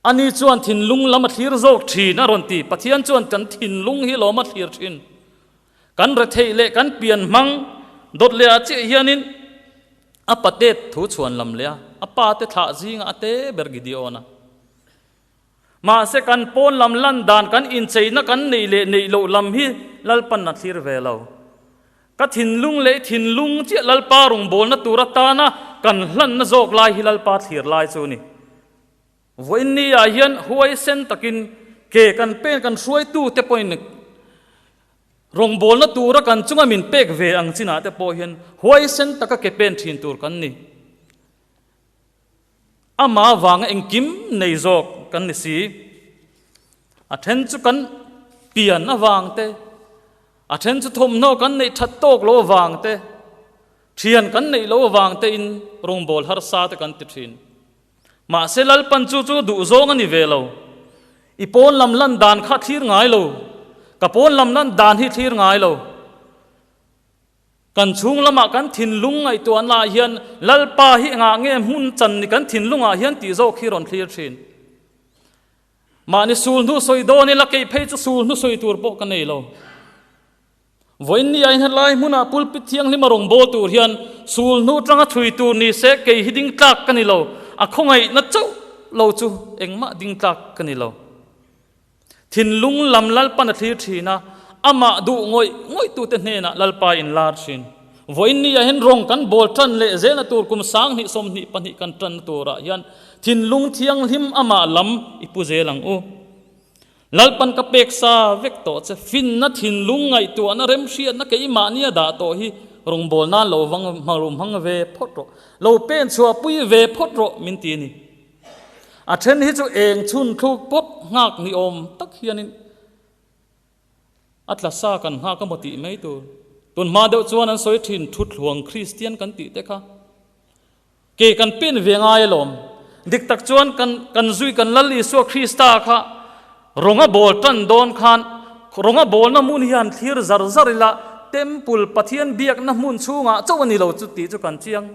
Ani chuan thinlung lam a thlir zawk thin a rawn ti. Pathian chuan kan thinlung hi lawm a thlir thin. Kan retheih leh kan pian hmang dawt leh ah chiah hianin a patet thu chhuan lam leh a, a pa te thlah zingah a te ber Gideon a. Mahse kan pawn lam lan dan kan incheina kan neih leh neih loh lam hi Lalpan a thlir ve lo. Ka thinlung leh i thinlung chiah Lalpa rawngbawlna tur atana kan hlanna zawk lai hi Lalpa thlir lai chu a ni. Vawiin ni ah hian huaisen takin ke kan pen kan hruaitu te pawhin rawngbawlna tura kan chunga min pek ve ang chinah te pawh hian huaisen taka ke pen thin tur kan ni. Ama vanga engkim nei zawk kan ni si. A then chu kan pian avang te, a then chu thawmhnaw kan neih that tawk lo avang te, thian kan neih lo avang te in rawngbâwl harsa te kan ti thin. Mahse Lalpan chu chu duh zawng a ni ve lo. I pawn lam lan dan kha thlir ngai lo. Ka pawn lam lan dan hi thlir ngai lo. Kan chhung lamah kan thinlung ngaihtuahna ah hian Lalpa hi engah nge hmun chan ni kan thinlungah hian tih zawk hi rawn thlir thin. Mahni sul hnu sawi dawn ila keih phei chu sul hnu sawi tur pawh ka nei lo. Vawiin ni ah hian helai hmunah pulpit thianghlim a rawn bawl tur hian sul hnu tanga chhui tur ni se kei hi ding tlak ka ni lo, a khawngaihna chauh lo chu engmah ding tlak ka ni lo. Thinlung lam Lalpan a thlir thin a, amah duh ngawih ngawihtute hnenah Lalpa inlar thin. Vawiin ni ah hian rawng kan bawl tan leh zelna tur kum 20 22 kan tanna turah hian thinlung thianghlim amah lam i pu zel ang u. Lalpan ka pek sa vek tawh che, finna thinlung ngaihtuahna remhriatna keimahnia dah tawh hi rawngbâwl nan lo vang hmang hmang ve phawt rawh, lo pen chhuahpui ve phawt rawh min ti a ni. A then hi chu eng chhun thluk pawp nghak ni awm tak hianin a tla sa kan nghak a maw tih mai tur. Tun hma deuh chuan an sawi thin thuthluang Kristian kan tih te kha. Ke kan pen ve ngai alawm. Dik tak chuan kan kan zui kan Lal Isua Krista kha rawnga bawl tan dawn khan rawnga bawlna hmun hi han thlir zar zar ila Temple Pathian biakna hmun chhungah chauh a ni lo chu tih chu kan chiang.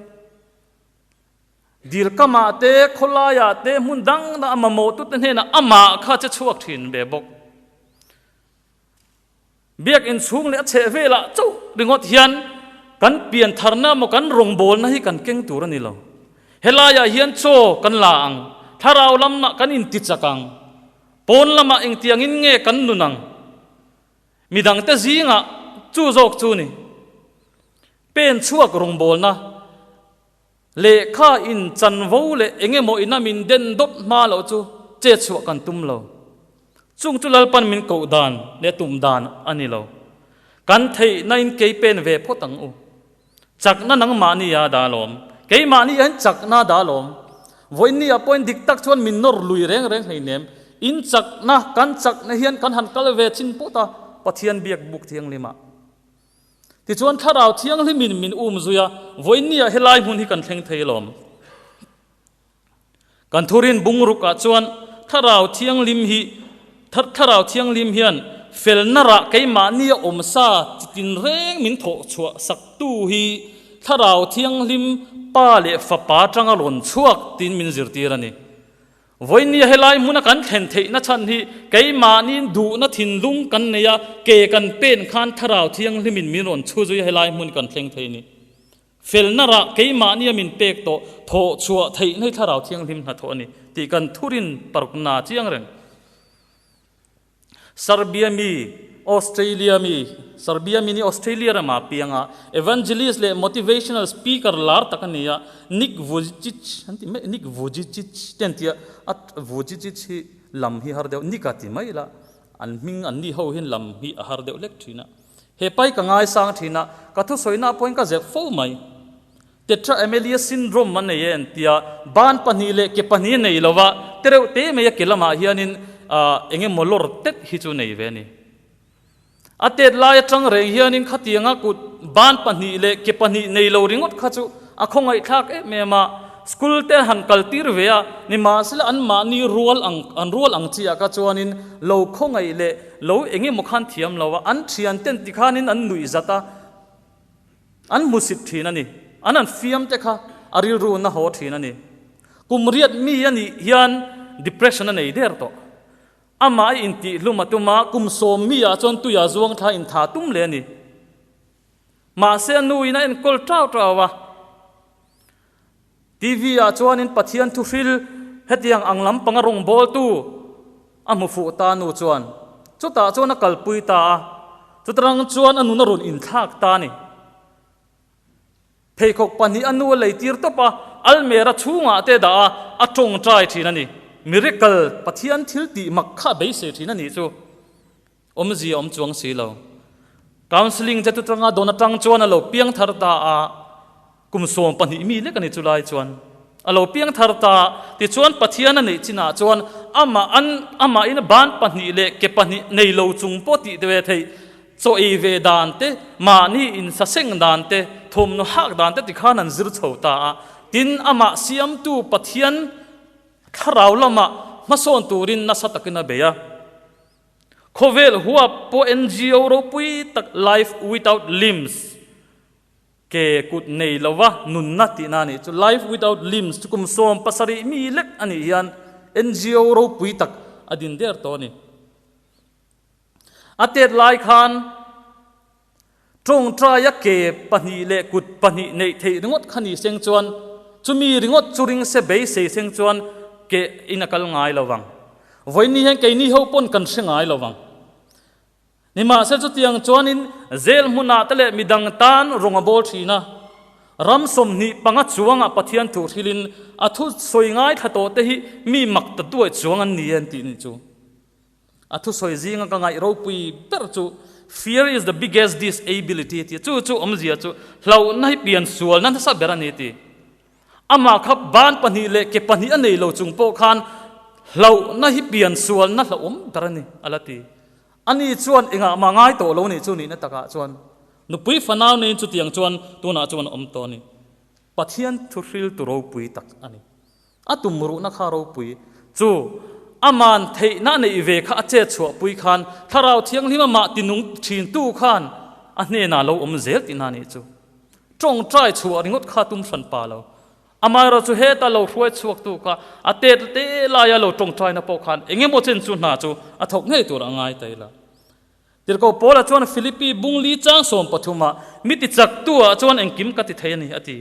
Dil kamah te, khawlaiah te, hmun dang dang a mamawhtute hnenah amah kha che chhuak thin ve bawk. Biakinn chhung leh a chheh velah chauh ringawt hian kan pian tharna emaw kan rawngbawlna hi kan keng tur a ni lo. Helaiah hian chaw kan la ang, thlarau lamah kan intichak ang, pawn lamah engtiangin nge kan nun ang, midangte zingah chu zawk chu ni. Pen chhuak rawngbawlna, lehkha in chanvo leh eng emaw ina min den dawt hma loh chu che chhuah kan tum lo. Chung chu Lalpan min koh dan leh tum dan a ni lo. Kan theihna in kei pen ve phawt ang u. Chakna nangmahni a dah alawm. Keimahni hian chakna a dah alawm. Vawiinni ah pawhin dik tak chuan min nawr lui reng reng hleinem. In chakna, kan chakna hian kan han kal ve chin pawt a, Pathian biak buk thianghlim ah. Tichuan Thlarau Thianghlimin min um zui a, vawiinni ah helai hmun hi kan thleng thei alawm. Kan thurin bungrukah chuan Thlarau Thianghlim hi Thlarau Thianghlim hian felna rah keimahni a awm sa chi tinreng min thawh chhuah saktu hi Thlarau Thianghlim Pa leh Fapa atanga rawn chhuak tiin min zirtir a ni. Vawinia helai hmuna kan thlen theihna chhan hi keimahniin duhna thinlung kan nei a, ke kan pen khan Thlarau Thianghlimin min rawn chhu zui a helai hmun kan thleng thei a ni. Felna rah keimahnia min pek tawh thawh chhuah theihna hi Thlarau Thianghlim hnathawh a ni tih kan thurin parukna chiang reng. Serbia mi, Australia mi, Serbia mi ni Australia rama piang a, evangelist leh motivational speaker lar tak a ni a, Nick Vujicic an ti mai, Nick Vujicic te an ti a, a Vujicic hi lam hi har deuh, Nick a ti mai ila, an hming an ni ho hian lam hi a har deuh hlek thin a. He pai ka ngaisang thin a, ka thusawina pawhin ka zep fo mai. Tetra Amelia syndrome an nei e an tia, ban pahnih leh ke pahnih a nei lo va, tereuh te mai a ke lamah hianin eng emaw lawr tet hi chu nei ve a ni. A tet lai atang reng hianin khatianga kut ban pahnih leh ke pahnih nei lo ringawt kha chu a khawngaihthlak em em a, School te han kal tir ve a, nimahsela anmahni rual ang an rual ang chiah kha chuanin lo khawngaih leh lo eng emaw khan thiam lo a, an thian ten tikhanin an nuih zat a, an hmusit thin a ni. An han fiam te kha a rilru na haw thin a ni. Kum riat mi a nih hian depression a nei der tawh. Amah a intihhlum a tum a, kum sawm mi ah chuan tuia zuang thla intha tum leh a ni. Mahse a nuin a enkawl tau tau a. TV ah chuanin Pathian thuhril hetiang ang lampanga rawngbawltu a hmu fuh ta nu chuan chutah chuan a kalpui ta a, chutarang chuan a nun a rawn inthlak ta a ni. Pheikhawk pahnih a nu a leitir tawp a, almera chhungah te dah a, a tawngtai thin a ni. Miracle, Pathian thil tih mak kha a beisei thin a nih chu. Awmzia awm chuang si lo. Counselling che tutanga dawn atang chuan a lo piang thar ta a, kum 12 mi lek a ni chulai chuan a lo piang thar ta. Tichuan Pathian a neih chinah chuan amah an amahin ban pahnih leh ke pahnih nei lo chung pawh tih ve theih chaw ei ve dan te, mahni insaseng dan te, thawmhnaw hak dan te tikhan an zir chho ta a. Tin, amah siamtu Pathian thlarau lamah hmasawn turin nasa takin a bei a. Khawvel huap pawh NGO ropui tak Life Without Limbs. Ke kut nei lova nunna tihna a nih chu. Life Without Limbs chu kum 70 mi lek a nih hian NGO ropui tak a din der tawh a ni. A tet lai khan tawngtaia ke pahnih leh kut pahnih neih theih ringawt kha ni seng chuan chumi ringawt chu ring se beisei seng chuan ke in a kal ngai lo vang. Vawiin hian keini ho pawn kan hre ngai lo vang. Nimahse chutiang chuanin zel hmunah te leh midang tan rawng a bawl thin a, ram 25 chuangah Pathian thu hrilhin a thu sawi ngaithla tawh te hi mi mak ta duai chuang an ni e an tih ni chu. A thu sawi zinga ka ngaih ropui ber chu Fear is the biggest disability tih chu chu awmzia chu hlauhna hi pian sualna nasa ber a ni ti. Amah kha ban pahnih leh ke pahnih a nei lo chung pawh khan hlauhna hi pian sualna hlauhawm ber a ni a la ti. Ani chuan engah mah ngai tawh lo nih chu nihna takah chuan nupui fanau neiin chutiang chuan tunah chuan a awm tawh a ni. Pathian thuhril tu ropui tak a ni. A tumruhna kha ropui chu aman theihna a neih ve kha a chet chhuahpui khan Thlarau Thianghlim amah tinung thintu khan a hnenah lo awm zel tihna a nih chu. Tawngtai chhuah ringawt kha tum hran pa lo. Amaherawhchu heta lo hruai chhuaktu kha a tet te laia lo tawngtaina pawh khan eng emaw chen chu hna chu a thawk ngei tur a ngai ta ila. Tirhkoh Paula chuan Philippi bung li chang 13 ah mi ti chak tu ah chuan engkim ka ti thei a ni a ti.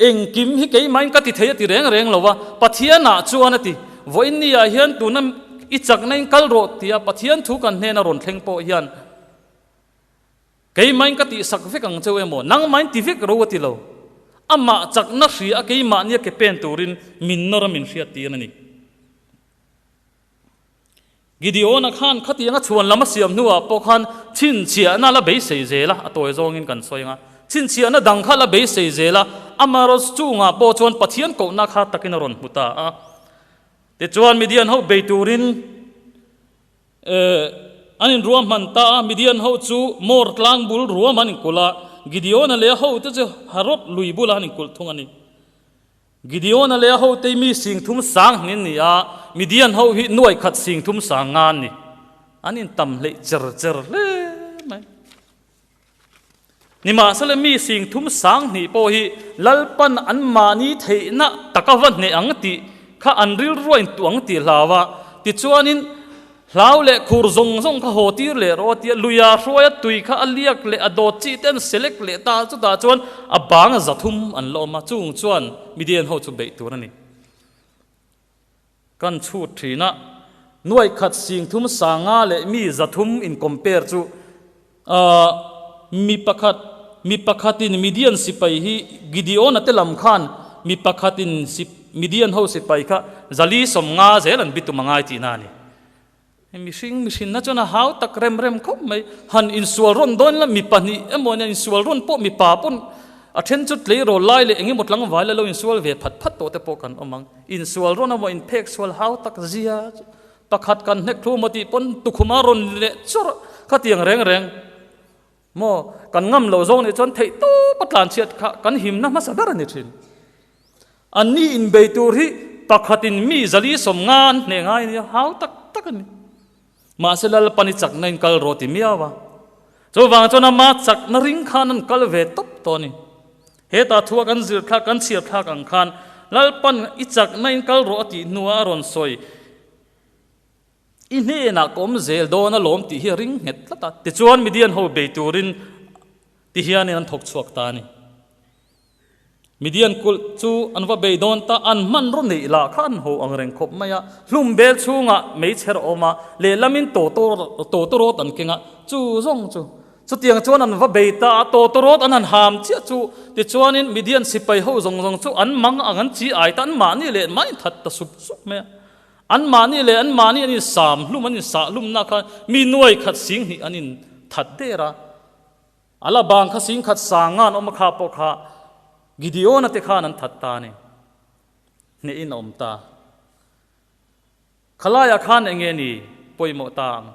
Engkim hi keimahin ka ti thei a ti reng reng lo a, Pathian ah chuan a ti. Vawiin ni ah hian tuna i chakna in kal rawh tia Pathian thu kan hnena rawn thleng pawh hian Keimahin ka tihsak vek ang cheu emaw, nangmahin ti vek ro a ti lo. Amah chakna hria a keimahnia ke pen turin min nawr a min hriat tir a ni. Gideon-a khan khatianga chhuan lam a siam hnuah pawh khan chhinchhiahna la beisei zel a, a tawi zawngin kan sawi ang a. Chhinchhiahna dang kha la beisei zel a, amaherawhchu chungah pawh chuan Pathian kohna kha takin a rawn hmu ta a. Tichuan Midian ho bei turin An inruahman ta a, Midian ho chu Mor tlang bul ruam an inkulh a, Gideon-a leh a hote chu Harod lui bulah an inkulh thung a ni. Gideon-a leh a hote hi mi 30 sang hnin ni a, Midian ho hi nuaikhat 30 sang nga an ni. An intam hleih cher cher hle mai. Nimahsela mi 30 sang hnih pawh hi Lalpan anmahni theihna taka va hneh ang tih kha an rilru a intuah ang tih hlau a, tichuanin hlau leh khur zawng zawng kha haw tir leh rawh a ti a, luia hruaia tui kha a liak leh a dawt chi te an select leh ta a, chutah chuan a bang 300 an la awm a, chung chuan Midian ho chu beih tur a ni. Kan chhut thin a, nuaikhat 30 sanga leh mi 300 in compare chu mi pakhat mi pakhatin Midian sipai hi Gideon-a te lam khan mi pakhatin Midian ho sipai kha 450 zel an bitum a ngai tihna a ni. Mihring mihrinna chuan a hau tak rem rem khawp mai. Han insual rawn dawn la mi pahnih emaw nia insual rawn pawh mipa pawn a then chu tleirawl lai leh engemaw tlangval la lo insual ve phat phat tawh te pawh kan awm ang. Insual rawn emaw inphek sual hau tak zia chu pakhat kan hnek thu emaw tih pawn tukhuma rawn leh chawrh khatiang reng reng maw kan ngam lo zawng nih chuan theih tawp a tlanchhiat kha kan himna hmasa ber a ni thin. An ni inbei tur hi pakhatin mi 450 an hneh ngai a nia, hau tak tak a ni. Mahse Lalpan i chakna in kal rawh ti miau a. Chuvang chuan ama chakna ring khan an kal ve tawp tawh a ni. Hetah thua kan zir thlak, kan chhiar thlak ang khan Lalpan i chakna in kal rawh a tih hnuah a rawn sawi. I hnenah ka awm zel dawn a lawm tih hi a ring nghet tlat a. Tichuan Midian ho bei turin ti hianin an thawk chhuak ta a ni. Midian kulh chu an va bei dawn ta, an hmanraw neih lah kha an ho ang reng khawp mai a. Hlum bel chhungah meichher a awm a, lehlamin tawtawrawt an keng a, chu zawng chu. Chutiang chuan an va bei ta a, tawtawrawt an han ham chiah chu. Tichuanin Midian sipai ho zawng zawng chu an mang ang an chi ai ta, an mahni leh mahni that ta sup sup mai a. An mahni leh an mahni an insam hlum, an insah hlumna kha mi nuai khat 2000 an inthat der a. A la bang kha 10,000 sanga an awm a kha pawh kha Gideon-a te khan an that ta a ni. Hnehin a awm ta. Khalaiah khan eng nge ni pawimawh ta ang?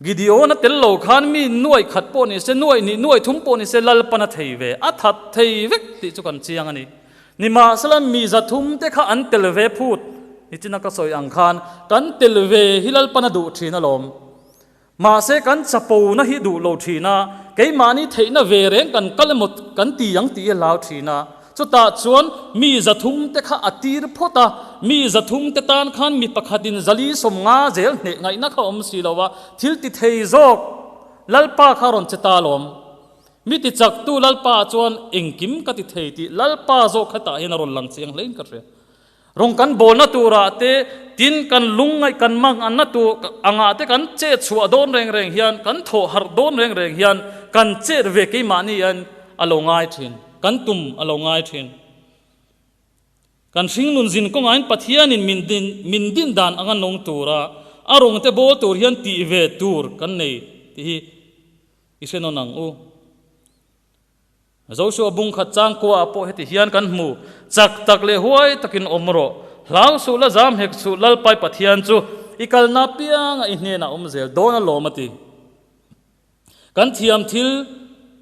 Gideon-a tel lo khan mi nuai khat pawh ni se, nuai hnih, nuai thum pawh ni se Lalpan a thei ve, a that thei vek tih chu kan chiang a ni. Nimahsela mi 300 te kha an tel ve phut, nichina ka sawi ang khan kan tel ve hi Lalpan a duh thin alawm. Mahse kan chapona hi duh lo thin a, Keimahni theihna ve reng kan kal emaw kan ti ang tih a hlau thin a. Chutah chuan mi 300 te kha a tir phawt a, mi 300 te tan khan mi pakhatin 450 zel hneh ngaihna kha awm si lo a, thil ti thei zawk Lalpa kha rawn che ta alawm. Mi ti chaktu Lalpa ah chuan engkim ka ti thei tih Lalpa zawk kha tah hian a rawn lang chiang hlein ka hria. Rawng kan bawlna turah te, tin kan lungngaih kan mang anna tur angah te kan chet chhuah dawn reng reng hian, kan thawh harh dawn reng reng hian kan chet ve keimahni hian a lo ngai thin, kan tum a lo ngai thin. Kan hringnun zin kawngahin Pathianin min din min din dan anga nung tura a rawng te bawl tur hian tih ve tur kan nei tih hi i hre nawn ang u. Joshua bung khat chang kuaah pawh heti hian kan hmu, Chak tak leh huai takin awm rawh, hlau suh la zam hek suh, Lalpai Pathian chu i kalna apianga i hnenah awm zel dawn alawm a ti. Kan thiam thil,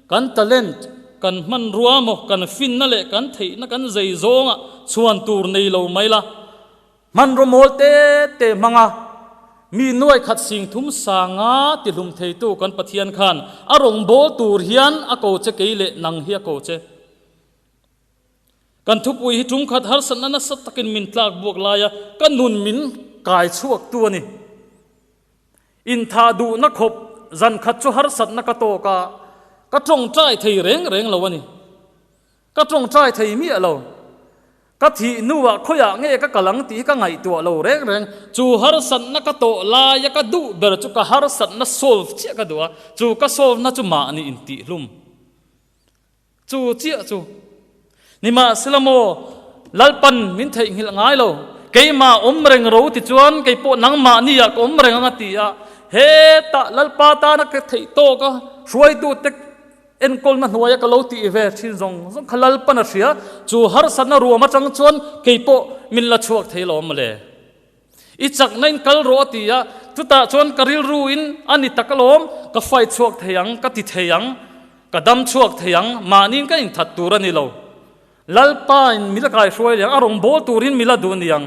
kan talent, kan hmanrua maw, kan finna leh kan theihna kan zei zawngah chhuan tur nei lo mai la, Hmanraw mawl te te hmanga mi nuai khat 30 sanga tihlum theitu kan Pathian khan a rawngbâwl tur hian a ko che kei leh nang hi a ko che. Kan thupui hi ṭum khat harsatna nasa takin min tlak buak laia ka nun min kai chhuaktu a ni. Inthah duhna khawp zan khat chu harsatna ka tawk a, ka ṭawngṭai thei reng reng lo a ni. Ka ṭawngṭai thei miah lo. Ka thih hnuah khawiah nge ka kal ang tih hi ka ngaihtuah lo reng reng. Chu harsatna ka tawh laia ka duh ber chu ka harsatna solve chiah ka duh a, chu ka solve na chu mahni intihhlum. Chu chiah chu. Nimahsela maw, Lalpan min theihnghilh ngai lo. Keimah awm reng ro ti chuan kei pawh nangmahniah ka awm reng ang a ti a. Hetah Lalpa tana ka theih tawk a, hruaitute Enkawlna hnuaia ka lo tih ve thin zawng zawng kha Lalpan a hria, chu harsatna ruam atang chuan kei pawh min la chhuak thei lo mawle. I chakna in kal rawh a ti a, chutah chuan ka rilru in a ni tak alawm, ka fight chhuak thei ang, ka ti thei ang, ka dam chhuak thei ang, mahniin ka inthat tur a ni lo. Lalpa in mi la kaihruai leh ang, a rawn bawl turin mi la duh ni ang.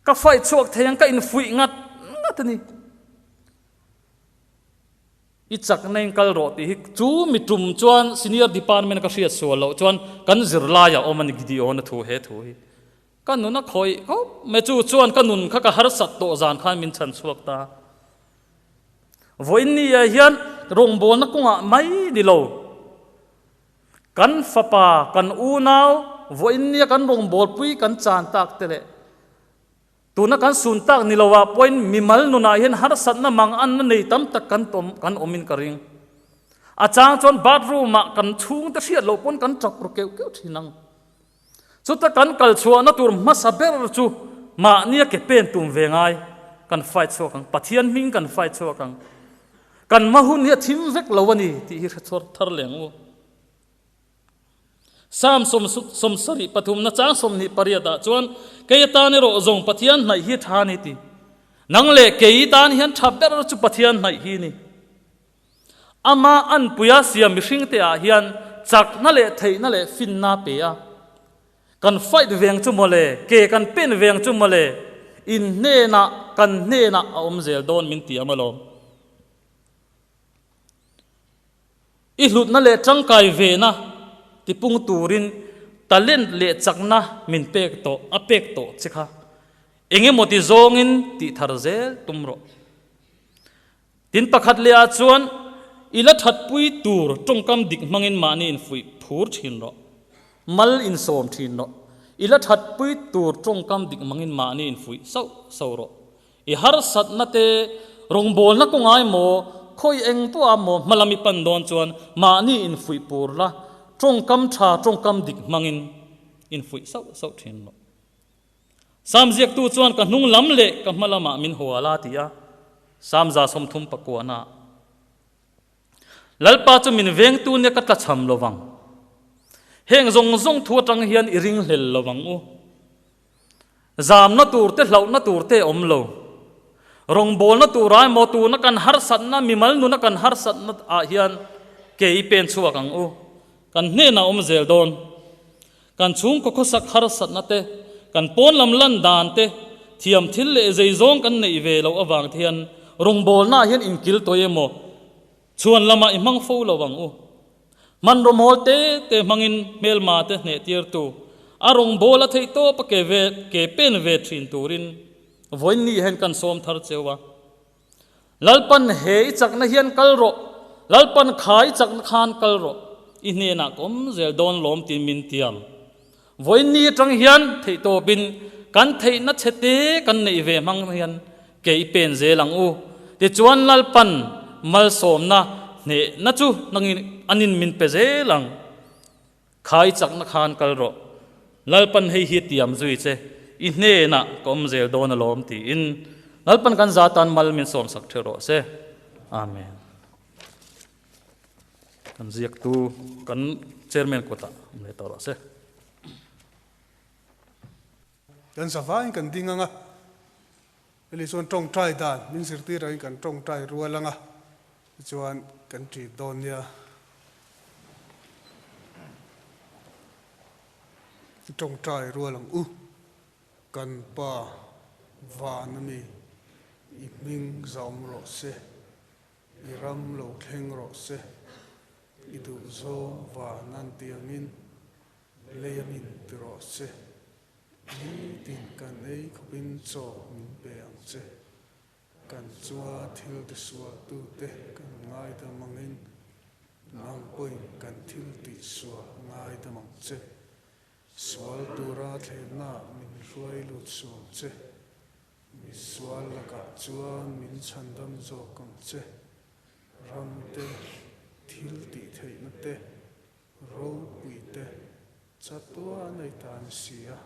Ka fight chhuak thei ang, ka infuih ngat ngat a ni. I chakna in kal rawh tih hi chu mi tum chuan senior department a ka hriat sual loh chuan kan zirlai a awm a ni Gideon a thu he thu hi ka nun a khawih khawp mai chu chuan ka nun kha ka harsat tawh zan khan min chhan chhuak ta. Vawiin ni ah hian rawngbawlna kawngah mai ni lo kan fapa kan unau vawiin nia kan rawngbawlpui kan chan tak te leh Tuna kan sun tak ni lo ah pawhin mimal nunah hian harsatna mang anna nei tam tak kan tawm kan awmin ka ring. A chang chuan bathroom ah kan chhungte hriat loh pawn kan tap ru keuh keuh thin ang. Chuta kan kal chhuahna tur hmasa ber chu mahnia ke pen tum ve ngai kan fight chhuak ang, Pathian hming kan fight chhuak ang. Kan hma hun hi a thim vek lo a ni tih hi hre chhuar thar leh ang u. Psalm 73 na chang 28 ah chuan, Kei atan erawh zawng Pathian hnaih hi tha a ni ti. Nang leh kei tan hian tha ber chu Pathian hnaih hi ni. Ama anpuia siam mihringte ah hian chakna leh theihna leh finna pe a. Kan fight veng chu mawle, ke kan pen veng chu mawle, in hnenah, kan hnenah a awm zel dawn min ti am alawm. I hlutna leh tangkai vena tipung turin talent leh chakna min pek tawh, a pek tawh che kha. Eng emaw ti zawngin tih thar zel tum rawh. Tin pakhat leh ah chuan i la thatpui tur tawngkam dik hmangin mahni infuih phur thin rawh. Mal insawm thin rawh. I la thatpui tur tawngkam dik hmangin mahni infuih sauh sauh rawh. I harsatna te rawngbawlna kawngai maw, khawi eng pawh a maw hmalam i pan dawn chuan mahni infuih pur la, tawngkam tha tawngkam dik hmangin infuih sauh sauh thin rawh. Sam ziaktu chuan ka hnung lam leh ka hma lamah min hual a ti a, Sam 39 na. Lalpa chu min vengtu nia ka tlachham lovang. Heng zawng zawng thu atang hian i ringhlel lovang u. Zamna tur te hlauhna tur te awm lo. Rawngbawlna tur ai maw tuna kan harsatna mimal nuna kan harsatna ah hian ke i pen chhuak ang u. Kan hnenah awm zel dawn. Kan chhungkaw khawsak harsatna te, kan pawn lam lan dan te, thiam thil leh zei zawng kan neih ve loh avang te hian rawngbawlna ah hian inkil tawih emaw? Chhuan lamah i hmang fo lo ang u. Hmanraw mawl te te hmangin hmelma te hneh tirtu, a rawngbâwl a theih tawp a ke ve ke pen ve thin turin vawiin hian kan sawm thar cheu a. Lalpan he i chakna hian kal rawh, Lalpan kha i chakna khan kal rawh, i hnenah ka awm zel dawn lawm tiin min tiam. Vawiin ni atang hian theihtawpin kan theihna chhe te kan neih ve hmang hian ke i pen zel ang u. Tichuan Lalpan malsawmna hnehna chu nangin anin min pe zel ang. Kha i chakna khan kal rawh. Lalpan hei hi tiam zui che, i hnenah ka awm zel dawn alawm tiin Lalpan kan za tan mal min sawmsak ṭheuh rawh se. Amen. Kan ziaktu kan chairman kutah awm leh tawh rawh se. Kan zavaiin kan ding ang a, heli chuan tawngtai dan min zirtir angin kan tawngtai rual ang a, tichuan kan ṭit dawn nia. Tawngtai rual ang u, kan Pa van ami i hming zahawm rawh se. I ram lo thleng rawh se, i duhzawng van an ti angin lei a min ti rawh se. Nitin kan ei khawpin chaw min pe ang che. Kan chunga thil tisualtute kan ngaidam angin nang pawhin kan thil tihsual ngaidam ang che. Sual tura thlennaah min hruai lut suang che. Misual lakah chuan min chhandam zawk ang che. Ram te, thil tih theihna te, ropui te, chatuan a i tan si a.